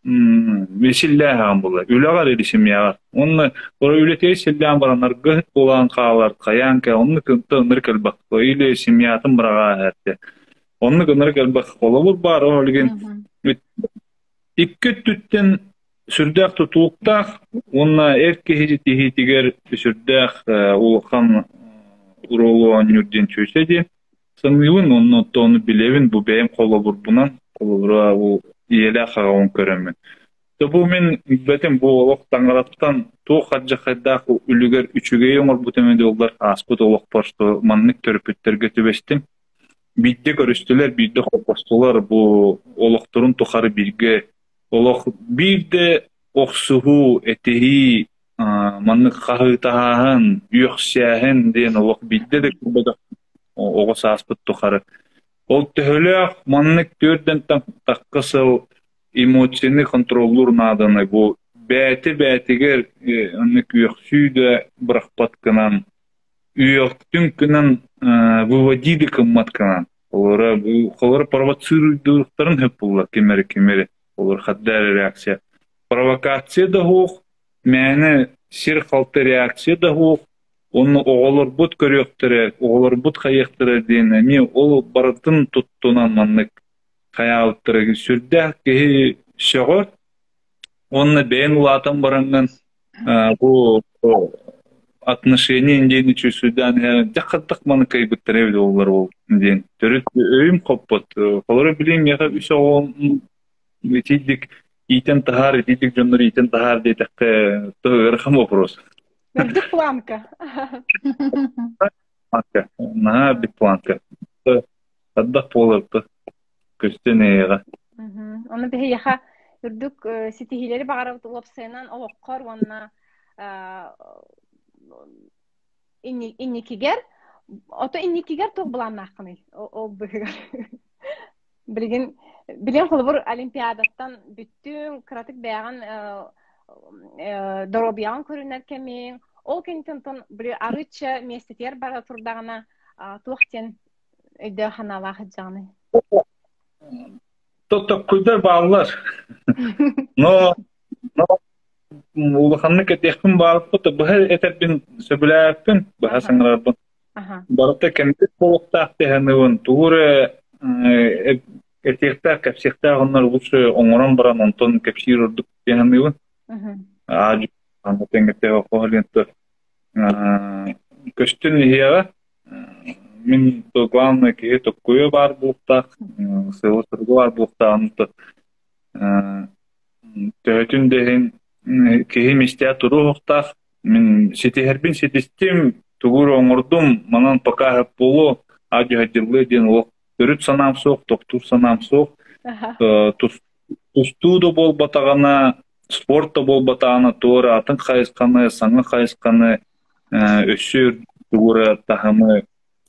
силлээһэҕин буолар. Үлэҕэр или семьяҕар. Уонна үлэтигэр силлээн баран аргыһыт буолан хаалар, хайаан кэ оннук ынырык элбэх или семьятын быраҕаа эһэртэ. Оннук ынырык элбэх холобур баар ол билигин икки өттүттэн сүрдээх тутулуктаах уонна эр киһи тиһиитигэр сүрдээх улахан оруолу оонньуур диэн чүөчэ диэн Саныыбын уонна оттон билэбин бу бэйэм холобурбунан, холобура бу ийэлээх аҕабын көрөммүн. Дьэ бу мин билбэтим бу олох таҥараттан туох алдьархайдаах үлүгэр үчүгэйи оҥорбут эми дуоллар ааспыт олохпор что маннык төрөппүттэргэ түбэстим. Биирдэ көрүстүлэр, биирдэ холбостулар бу олохторун тухары бииргэ олох биирдэ охсуһуу, этиһии, маннык хаһыытаһааһын, үөхсээһин диэн олох биирдэ да көрбөтөх оҕо сааспыт тухары. Ол төһөлөөх маннык түөртэн тахха сыл эмоцияны контроллуур нааданы бу бэйэтэ-бэйэтигэр оннук үөхсүү да бырахпат гынан, үөхтүн гынан выводи да гыммат гынан олоро холоро провоцируйдуохтарын сөп буолла ким эрэ ким эрэ олор хадда эрэ реакция провокация да суох мээнэ сир-халты реакция да суох Уонна оҕолорбут көрүөхтэрэ, оҕолорбут хайыахтара диэн эмиэ ол барытын туттунан маннык хайаабыттара сүрдээх киһи сөҕөр уонна бэйэҥ улаатан бараҥҥын бу отношение диэн чувствуйдаан дьэ хайдах маны кыайбыттара эбит буоллар ол диэн төрүт өйүм хоппот. Холобура билигин миэхэ үс оҕом итийдик иитэн таһаар, итийдик дьоннору иитэн таһаар диэтэххэ ыарахан вопрос. Үрдүк планка. Планка. Наһаа үрдүк планка. Ардах буоларбыт көстөн эйэҕэ. Ону биһиэхэ үрдүк ситиһиилэри баҕарабыт уопсайынан олоххор уонна инникигэр ото инникигэр туох былааннааххыный ол быһыгар билигин билигин холобур олимпиадаттан бүттүҥ кыратык бэйэҕин доруобуйаҕын көрүнэр кэмиҥ ол кэнниттэн онтон били арыычча миэстэтигэр бара турдаҕына туох диэн өйдөөх санаалаах сылдьаҕыный Токкуйдар бааллар. Но но улаханнык этиэхпин баарбыт быһа этэрбин сөбүлээппин, быһа саҥарарбын. Барыта кэмнээх буолуохтаах дэһэнибин, тугу эрэ Этиэхтээх, кэпсиэхтээх оннор лучше оҥорон баран онтон кэпсиир ордук диэн саныыбын. Көстөн иһиэҕэ. Мин главное киһи токкуйа баар буолуохтаах, сыала-соруга баар буолуохтааҕын төһөтүн да иһин киһи мистээ туруохтаах. Мин ситиһэрбин ситистим, тугу эрэ оҥордум, манан пока сөп буолуо, аа-дьуһадьыллыа диэн олох төрүт санаам суох, тохтуур санаам суох. Тустуу да буолбатаҕына, спорт да буолбатаҕына туора атын хайысханы, саҥа хайысханы өссө тугу эрэ таһымы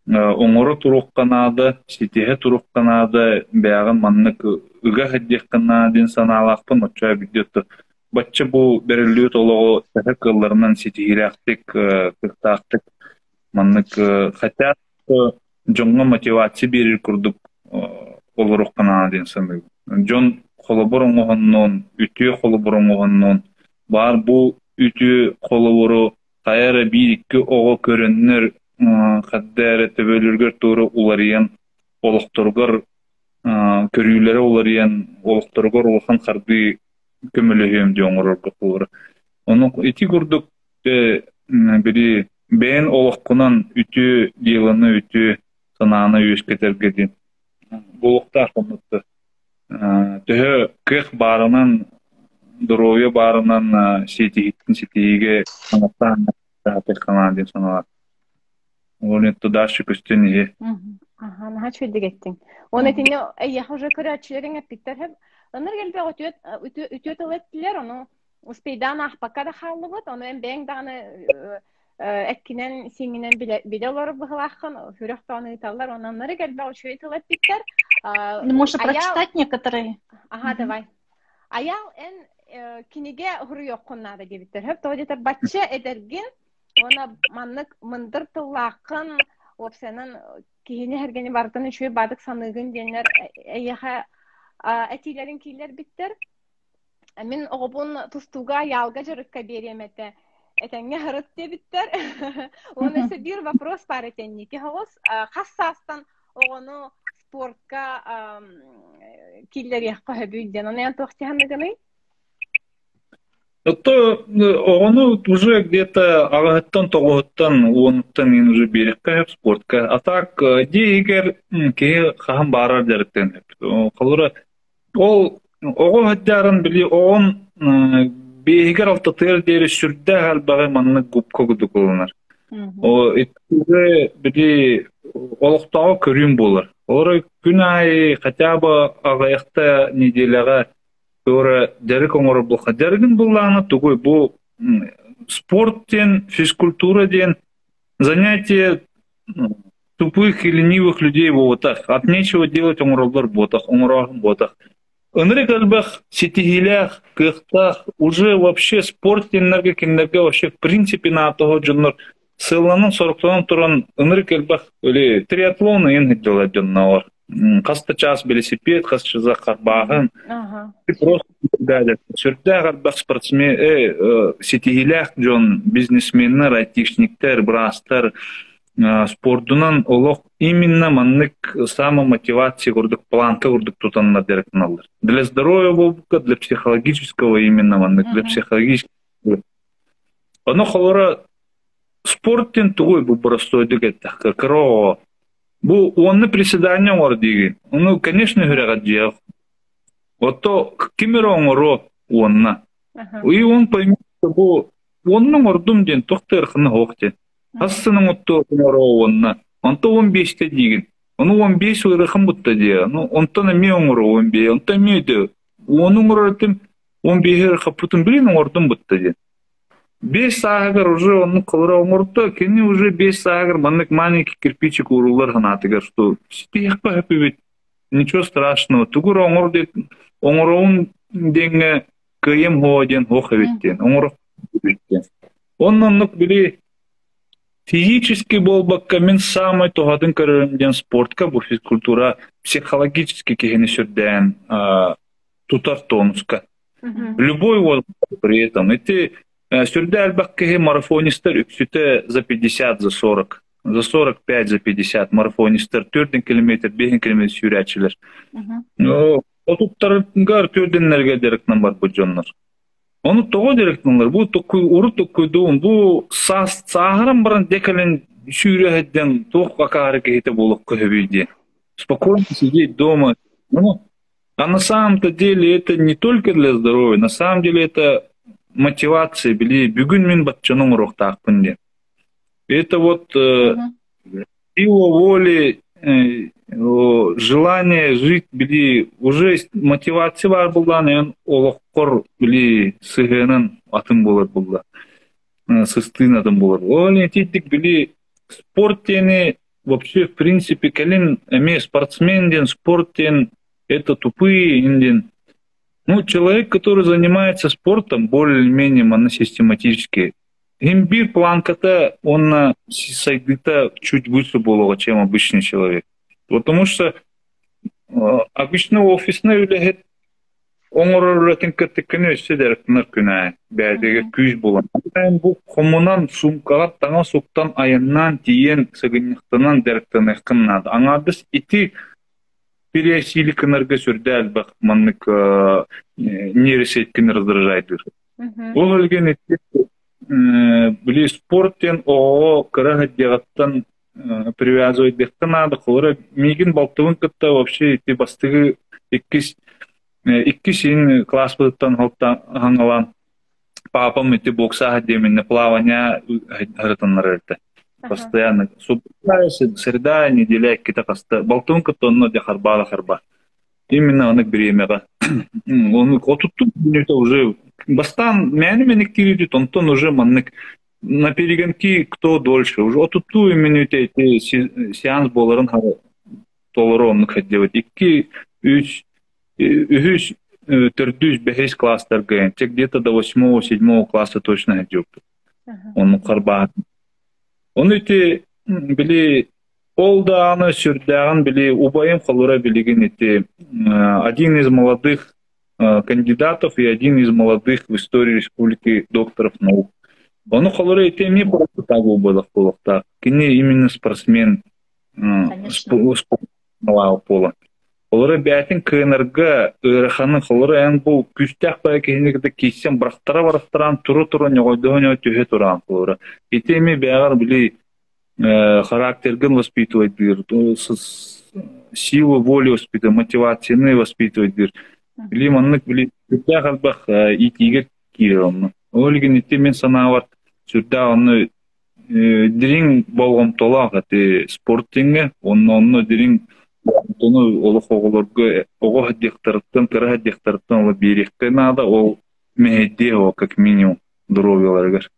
оҥоро туруохха наада, ситиһэ туруохха наада, бэйэҕин маннык ыга сылдьыахха наада диэн санаалаахпын, оччо эбит бачча бу бэриллибит олоҕу төһө кыалларынан ситиһиилээхтик, кыахтаахтык маннык хотя дьоҥҥо мотивация биэрэр курдук олоруохха наада диэн саныыбын. Дьон холобур оҥоһоннон, үтүө холобур оҥоһоннон, баар бу үтүө холобуру хайа эрэ биир-икки оҕо көрөннөр ханна эрэ төбөлөрүгэр туора уларыйан, олохторугар көрүүлэрэ уларыйан, олохторугар улахан хардыы көмөлөһүөм диэн оҥорорго холобура. Ону ити курдук били бэйэн олоххунан үтүө дьыаланы, үтүө санааны үөскэтэргэ диэн буолуохтаах оннук төһө кыах баарынан, доруобуйа баарынан ситиһииттэн ситиһиигэ санаттаан ханаан диэн санаалаах. Ол дальше көстөн иһи. Аха, наһаа үчүгэйдик эттиҥ. Уонна итиннэ эйиэхэ уже көрөөччүлэриҥ эппиттэр Ыныр элбэх үтүө үтүө тыл эттилэр, ону успейдаан аахпакка да хааллыбыт, ону эн бэйэҥ даҕаны эккинэн сиҥҥинэн билэ олорор быһылааххын, сүрэх тоҕон ыыталлар, онон ынырык элбэх үчүгэй тыл эппиттэр. Можно прочитать некоторые. Ага, давай. Аял эн кинигэ суруйуоххун наада диэбиттэр. Хөп тоҕо диэтэр бачча эдэргин уонна маннык мындыр тыллааххын, уопсайынан киһини эргэни барытын үчүгэй баадык саныыгын диэннэр эйиэхэ этиилэрин кииллэрбиттэр. Мин оҕобун тустууга аялга дьарыкка биэриэм этэ. Этэҥҥэ һырыт диэбиттэр. Уонна өссө биир вопрос баар этэнники соҕус. Хас саастан оҕону спортка киллэриэххэ сөбүй диэн. Ону эн туох дьаһаныгыный? То оҕону уже где-то аҕыһыттан, тоҕуһуттан, уонуттан иһин уже биэриэххэ сөп спортка. А так дьиэ иһигэр киһи хаһан баарар дьарыктыан сөп. Холобура, ол оҕо сылдьарын били оҕон биэһигэр алтатыгар диэри сүрдээх элбэҕи маннык губка курдук ылынар. О итигэ били олохтооҕу көрүүм буолар. Олору күн аайы хотя бы аҕыйахта неделяҕа Туора дьарык оҥорор буолха. Дьарыгын буллаҕына тугуй? Бу спорт диэн, физкультура диэн занятие тупых и ленивых людей буотах. От нечего делать оҥороллор буотах, оҥорооһун буотах. Ынырык элбэх ситиһиилээх, кыахтаах, уже вообще спорт диэннэргэ кинилэргэ вообще в принципе наатоһо дьоннор сыалланан соруктанан туран ынырык элбэх или триатлон ыйын сылдьаллар дьонноор. Хас да чаас велосипед, хас часа харбааһын. Просто сүрдээх элбэх спортсмен, ситиһиилээх дьон, бизнесменнэр, айтишниктэр, быраастар спордунан олох именно маннык самомотивация курдук, планка курдук тутаннар дьарыктаналлар. Для здоровья буолбукка, для психологического именно маннык, для психологического. Ону холоро спорт диэн тугуй бу боростуойдук эттэххэ, кыра оҕо бу уонна приседание оҥор диигин. Ону, конечно, үһүрэҕэ Ото ким эрэ оҥоруо уонна. И он поймет, что бу уонна оҥордум диэн туох да ыарахана суох диэн. Хас сына оҥоттуо оҥоруо уонна. Онто 15-те диигин. Ону 15 ыарахан бутта диэ. Ну, онтон эмиэ оҥоруо 15. Онтон эмиэ өйдөө. Уону оҥорор этим, 15-и хаппытын билин оҥордум бутта диэн. Биэс сааһыгар уже оннук холоро оҥордо, кини уже 5 сааһыгар маннык маленький кирпичик ууруллар санаатыгар, что ситиһиэххэ сөп эбит, ничего страшного, тугу эрэ оҥор диэн оҥоробун диэҥҥэ кыайыам һуо диэн һуох эбит диэн, оҥоро эбит диэн. Онно оннук били физически буолбакка мин саамай туһатын көрөрүм диэн спортка бу физкультура психологически киһини сүрдээн тутар тонуска. Любой возраст при этом. Ити сүрдээх элбэх киһи марафонистар үксүтэ за 50, за 40. За 45, за 50 марафонистар 4 километр, 5 километр сүүрээччилэр. Отуттарыгар төрдүннэргэ дьарыктанан барбыт дьоннор. Ону тоҕо дьарыктаналлар? Бу токуй урут токуйдуун бу саас сааһыран баран дьэ кэлэн сүүрэ сылдьан туох акаары киһитэ буолуохха сөбүй диэн. Спокойно сидеть дома. Ну, а на самом-то деле это не только для здоровья, на самом деле это мотивация, били бүгүн мин баччаны оҥоруохтаахпын диэн. Это вот сила воли, желание жить, били уже мотивация баар буоллаҕына эн олоххор били сыһыанын атын буолар буолла. Сыстыын атын буолар. Ол итинник били спорт диэни вообще в принципе кэлин эмиэ спортсмен диэн спорт диэн это тупые диэн. Ну, человек, который занимается спортом более-менее манна систематически, Имбирь планката уонна сайдыыта чуть выше буолуоҕа, чем обычный человек. Потому что обычно офиснай үлэһит оҥорор үлэтин кытта күнү өссө дьарыктанар күн аайы бэйэтигэр күүс булан. Бу хомунан суумкаҕа таҥас уктан айаннаан тиийэн сыгынньахтанан дьарыктаныаххын наада. Аҥаардас ити пересили гынарга сүрдээх элбэх маннык нейросеткин раздражайдыыр. Ол илгэн ити били спорт диэн оҕоҕо кыра сылдьаҕыттан привязывайдыахха наада. Холобура, миигин балтыбын кытта вообще ити бастакы иккис иккис иһин класспытыттан хаҥалаан папам ити боксаһа диэминнэ плавание ырытыннарар этэ. Постоянно суббота, среда, неделя иккитэ хаста. Балтыбын кытта онно дьэ харбаала харба. Именно ону бириэмэҕэ. Ону отуттун мүнүүтэ уже бастаан мээнэ мэниктиирбит, онтон уже маннык на перегонки кто дольше. Уже отуттуу мүнүүтэ ити сеанс буоларын толору оннук делать. Икки, үс, үһүс, төрдүс, бэһис класстарга, где-то до восьмого, седьмого класса точно идет. Оннук харбаат. Ону ити били Ол даҕаны сүрдээҕин били убайым холура билигин ити один из молодых кандидатов и один из молодых в истории республики докторов наук. Ону холура ити эмиэ так буолуохтаах. Кини именно спортсмен буолан. Холура бэйэтин кыанарга ыараханы холура эн бу күүстээх баҕайы киһини кытта киирсэн бырахтара-бырахтараан туру-тура ньоҕойдоһо-ньоҕой түһэ тураан холура. Ити эмиэ бэйэҕэр били характергын воспитывайдыыр, силу воли воспитывай, мотивацияны воспитывайдыыр. Били маннык били сүрдээх элбэх иитиигэ киирэр онно. Ол иһин ити мин санаабар сүрдээх онно дириҥ болҕомтолоох ити спортиҥҥа уонна онно дириҥ болҕомтону олох оҕолорго оҕо сылдьыахтарыттан кыра сылдьыахтарыттан ыла биэриэххэ наада ол мэһэйдиэ ол как минимум здоровьеларыгар.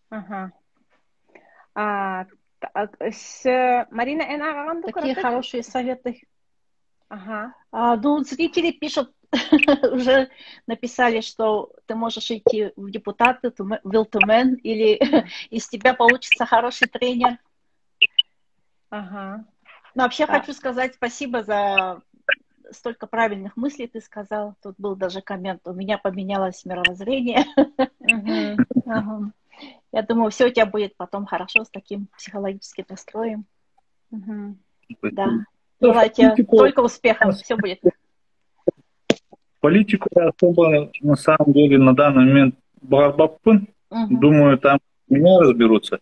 Ага. А, с Марина, эн ааҕаҕын бу Такие кыратык? хорошие советы. Ага. Ну, зрители пишут, уже написали, что ты можешь идти в депутаты, в Ил Түмэн, или из тебя получится хороший тренер. Но вообще хочу сказать спасибо за столько правильных мыслей ты сказал. Тут был даже коммент. У меня поменялось мировоззрение. Ага. Я думаю, все у тебя будет потом хорошо с таким психологическим настроем. Да. Желаю тебе только успехов, все будет. Политику я особо на самом деле на данный момент баҕарбаппын. Думаю, там меня разберутся.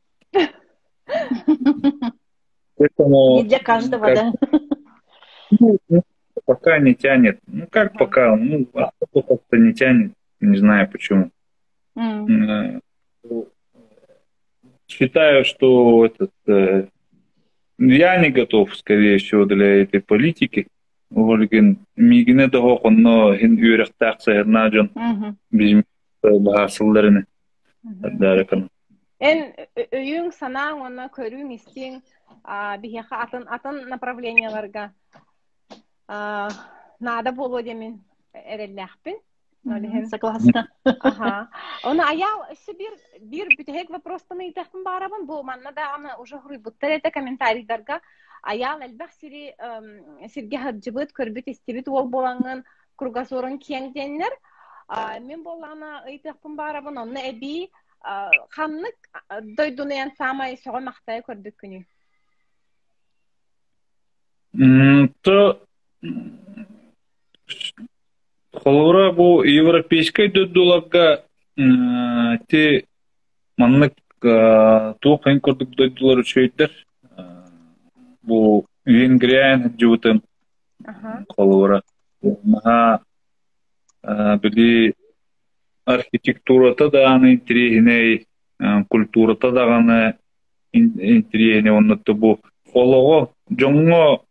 Поэтому Не для каждого, как да? Ну, пока не тянет. Ну, как пока? Ну, особо как-то не тянет. Не знаю почему. Считаю, что этот, я не готов, скорее всего, для этой политики. Ол иһин миигинэ да онно иһин үөрэхтээх сыһыаннаах дьон биз баһаарсыллар ини. Эн өйүҥ, санааҥ уонна көрүүҥ, истииҥ биһиэхэ атын атын направлениеларга наада буолуо диэмин эрэллээхпин. Согласна. Ага. Оны Аял өссө биир биир бүтэһик вопростан ыйытыахпын баарабын. Бу манна даҕаны уже хоруйбуттар этэ комментарийдарга. Аял элбэх сири сиргэ сылдьыбыт, көрбүт, истибит уол буолаҥҥын кругозорун киэҥ диэннэр. Мин буоллаҕына ыйытыахпын баарабын. Онно эбии Ханнык дойдуну эн саамай сөҕө-махтайа көрбүккүнүй? То холобура бу европейскай дойдуларга ити маннык туох эн курдук дойдулар үчүгэйдэр. Бу Венгриян сылдьыбытым холобура наһаа били архитектурата даҕаны интириэһинэй, культурата даҕаны интириэһинэй уонна бу олоҕо дьоҥҥо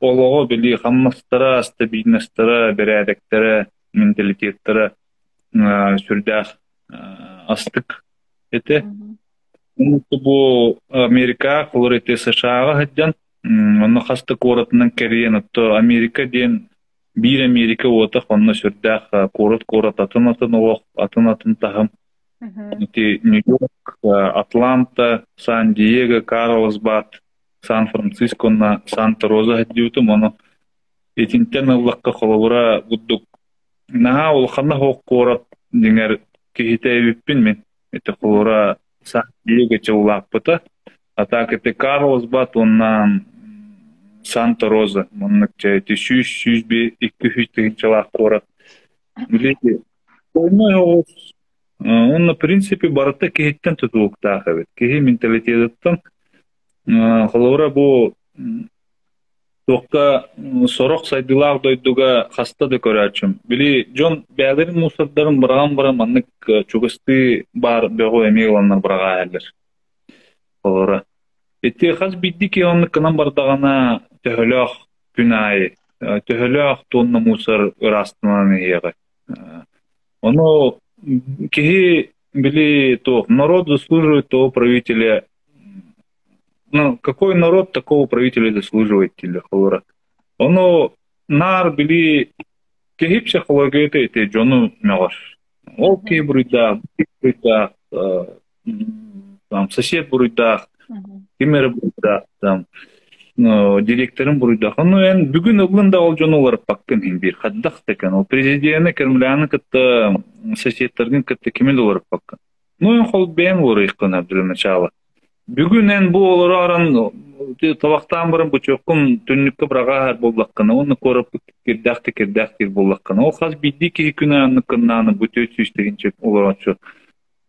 олоҕо били хамнастара, стабильностара, бэрээдэктэрэ, менталитеттара сүрдээх астык этэ. Бу Америка, холор ити США-ҕа сылдьан, онно хас да куоратынан кэрийэн, отто Америка диэн биир Америка уота онно сүрдээх куорат-куорат атын-атын олох, атын-атын таһым. Ити Нью-Йорк, Атланта, Сан-Диего, Карлсбад, Сан-Франциско уонна Санта-Роза сылдьыбытым. Ону итинтэн ыллахха холобура курдук наһаа улаханна суох куорат дьиҥэр киһитэ эбиппин мин. Ити холобура Сан-Диего чыллааппыта. А так ити Карлсбад уонна Санта-Роза маннык чэ ити сүүс сүүс би икки сүүс тыһыынчалаах куорат. Били оҕус уонна в принципе барыта киһиттэн тутулуктаах эбит. Киһи менталитетыттан холобура бу туохха сорох сайдыылаах дойдуга хаста да көрөөччүм. Били дьон бэйэлэрин мусордарын быраҕан баран маннык чугастыы баар бөҕү эмиэ ыланнар быраҕаайаллар. Холобура ити хас биирдии киһи оннук гынан бардаҕына төһөлөөх күн аайы төһөлөөх туонна мусор ыраастанан иһиэҕэ. Ону киһи били туох народ заслуживает того правителя ну какой народ такого правителя заслуживает дииллэр холобура. Ону наар били киһи психологията ити дьону мөҕөр. Ол киһи буруйдаах, буруйдаах, там сосед буруйдаах, ким эрэ буруйдаах, там директорын буруйдаах. Ону эн бүгүн ыллын да ол дьону уларыппаккын иһин биир хайдах да кэн. Ол президени Кремляны кытта соседтаргын кытта кими да уларыппаккын. Ну эн хол бэйэҥ уларыйххына для начала. Бүгүн эн бу олоророн табахтаан баран бочуоккун түннүккэ быраҕааһар буоллаххына уонна куораппыт кирдээх да кирдээх диир буоллаххына ол хас биирдии киһи күн аанныккыннааны бу 400 тыһыынча олорооччу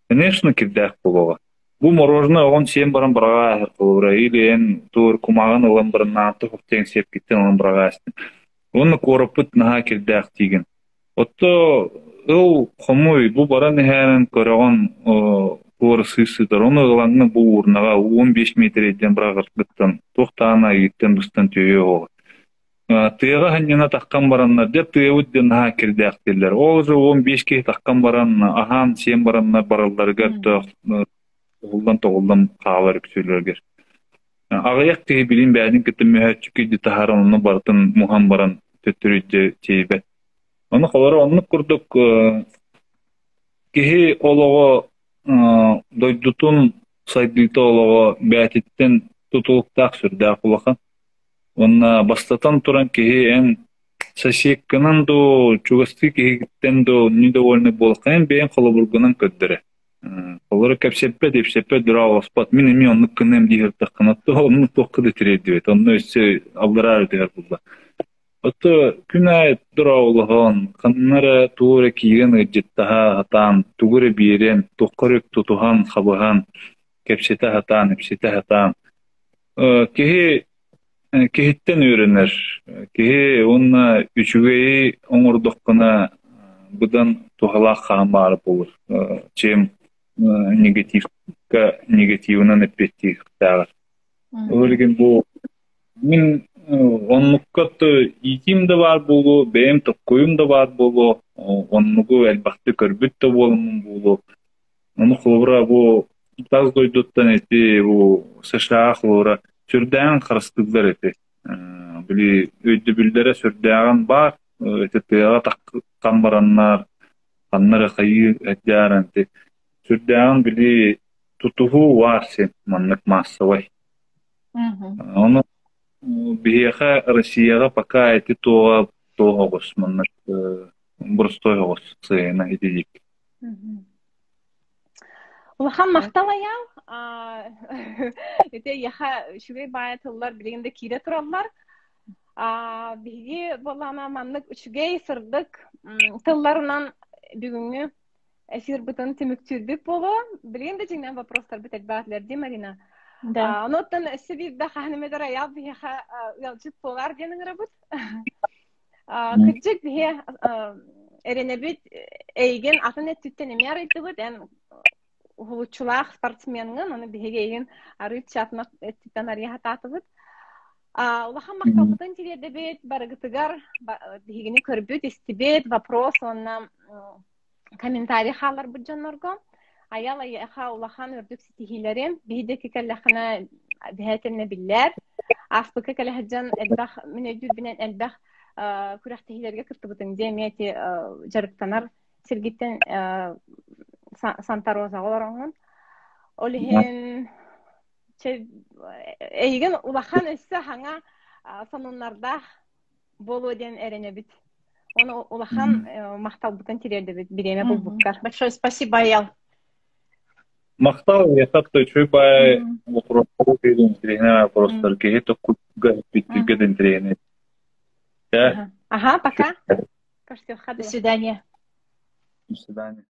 конечно кирдээх буолуоҕа. Бу мороженое оҕон сиэн баран быраҕааһар холобура или эн туор кумааҕын ылан баран наанты хохтуйан сиэпкиттэн ылан быраҕаастын. Уонна куораппыт наһаа кирдээх диигин. Отто ыл хомуй бу баран иһээрин көрөҕүн туора сыыс сытар ону ылаҥҥын бу уурнаҕа 15 миэтэрэйдэн быраҕаргыттан туох даҕаны айыыттан быстан түһүө оҕо. Тыаҕа сынньана таххан бараннар дьэ тыабыт диэн наһаа кирдээх дииллэр. Ол же 15 киһи таххан баран аһаан сиэн бараннар баралларыгар тоҕуллан-тоҕуллан хаалар үксүлэригэр. Аҕыйах киһи билин бэйэтин кытта мөһөөччүккэ илдьи таһааран онно барытын муһан баран төттөрү илдьэ тиэйбэт. Ону холоро оннук курдук киһи олоҕо дойдутун сайдыыта олоҕо бэйэтиттэн тутулуктаах сүрдээх улахан. Уонна бастатан туран киһи эн соседканан дуу, чугастыы киһигиттэн дуу недовольный буолаххына эн бэйэҥ холобургунан көрдөрө. Олору кэпсэппэт, ипсэппэт, дорооболоспот. Мин эмиэ оннук гыныам дии сырыттаххына, оннук туохха да тириэрдибэт. Онно өссө аллараа үрдүгэр булла. Отто күн аайы дорооболоһон, ханна эрэ тугу эрэ киирэн ыалдьыттаһа сатаан, тугу эрэ биэрэн, туохха эрэ тутуһан, хабыһан, кэпсэтэ сатаан, ипсэтэ сатаан. Киһи киһиттэн үөрэнэр. Киһи уонна үчүгэйи оҥордоххуна быдан туһалаах хаһан баара буолар. Чем негативка негативынан эппиэттиэхтээҕэр. Ол иһин бу мин оннукка иитиим да баар буолуо, бэйэм токкуйум да баар буолуо, оннугу элбэхтик көрбүт да буоламмын буолуо. Ону холобура бу тас дойдуттан ити бу США холобура сүрдээҕин харыстыыллар ити. Били өйдөбүллэрэ сүрдээҕин баар. Ити тыаҕа таххан бараннар, ханна эрэ хайыы эрдээрэн ити сүрдээҕин били тутуһуу баар син маннык маассабай. Ону биһиэхэ Россияҕа пока ити туоҕа туох оҕус маннык боростуой оҕус сыана итидик. Улахан махтал Айаал. Ити эйиэхэ үчүгэй баайа тыллар билигин да киирэ тураллар. Биһиги буоллаҕына маннык үчүгэй, сырдык тылларынан бүгүҥҥү эфирбытын түмүктүүрбүт буолуо. Билигин да дьиҥнээх вопростарбыт элбээтилэр дии, Марина. Да. Онуттан өссө биирдэ хаһан эмэ Айаал биһиэхэ ыалдьыт буолар диэн ыҥырабыт. Кырдьык биһи эрэнэбит эйигин атын өттүттэн эмиэ арыйдыбыт. Эн уһулуччулаах спортсменҥын, ону биһиги эйигин арыычча атын өттүттэн арыйа сатаатыбыт. Улахан махталбытын тириэрдэбит барыгытыгар биһигини көрбүт, истибит, вопрос уонна комментарий хаалларбыт дьоннорго. Айал айыаха улахан үрдүк ситиһиилэри биһи диэки кэллэххинэ биһэтинэ биллэр. Ааспыкка кэлэ сылдьан элбэх, мин өйдүүрбүнэн элбэх күрэхтэһиилэргэ кыттыбытыҥ диэ эмиэ ити дьарыктанар сиргиттэн Санта-Розаҕа олороҥҥун. Ол иһин эйигин улахан өссө хаҥа сонуннардаах буолуо диэн эрэнэбит. Оны улахан махталбытын тириэрдэбит бириэмэ булбуккар. Большое спасибо, Аял. Махтал, яхат үчүгэй баай вопростар интириэһинэй вопростар киһи токкуйга бүттүүгэ да интириэһинэй. Ага, пока. До свидания. До свидания.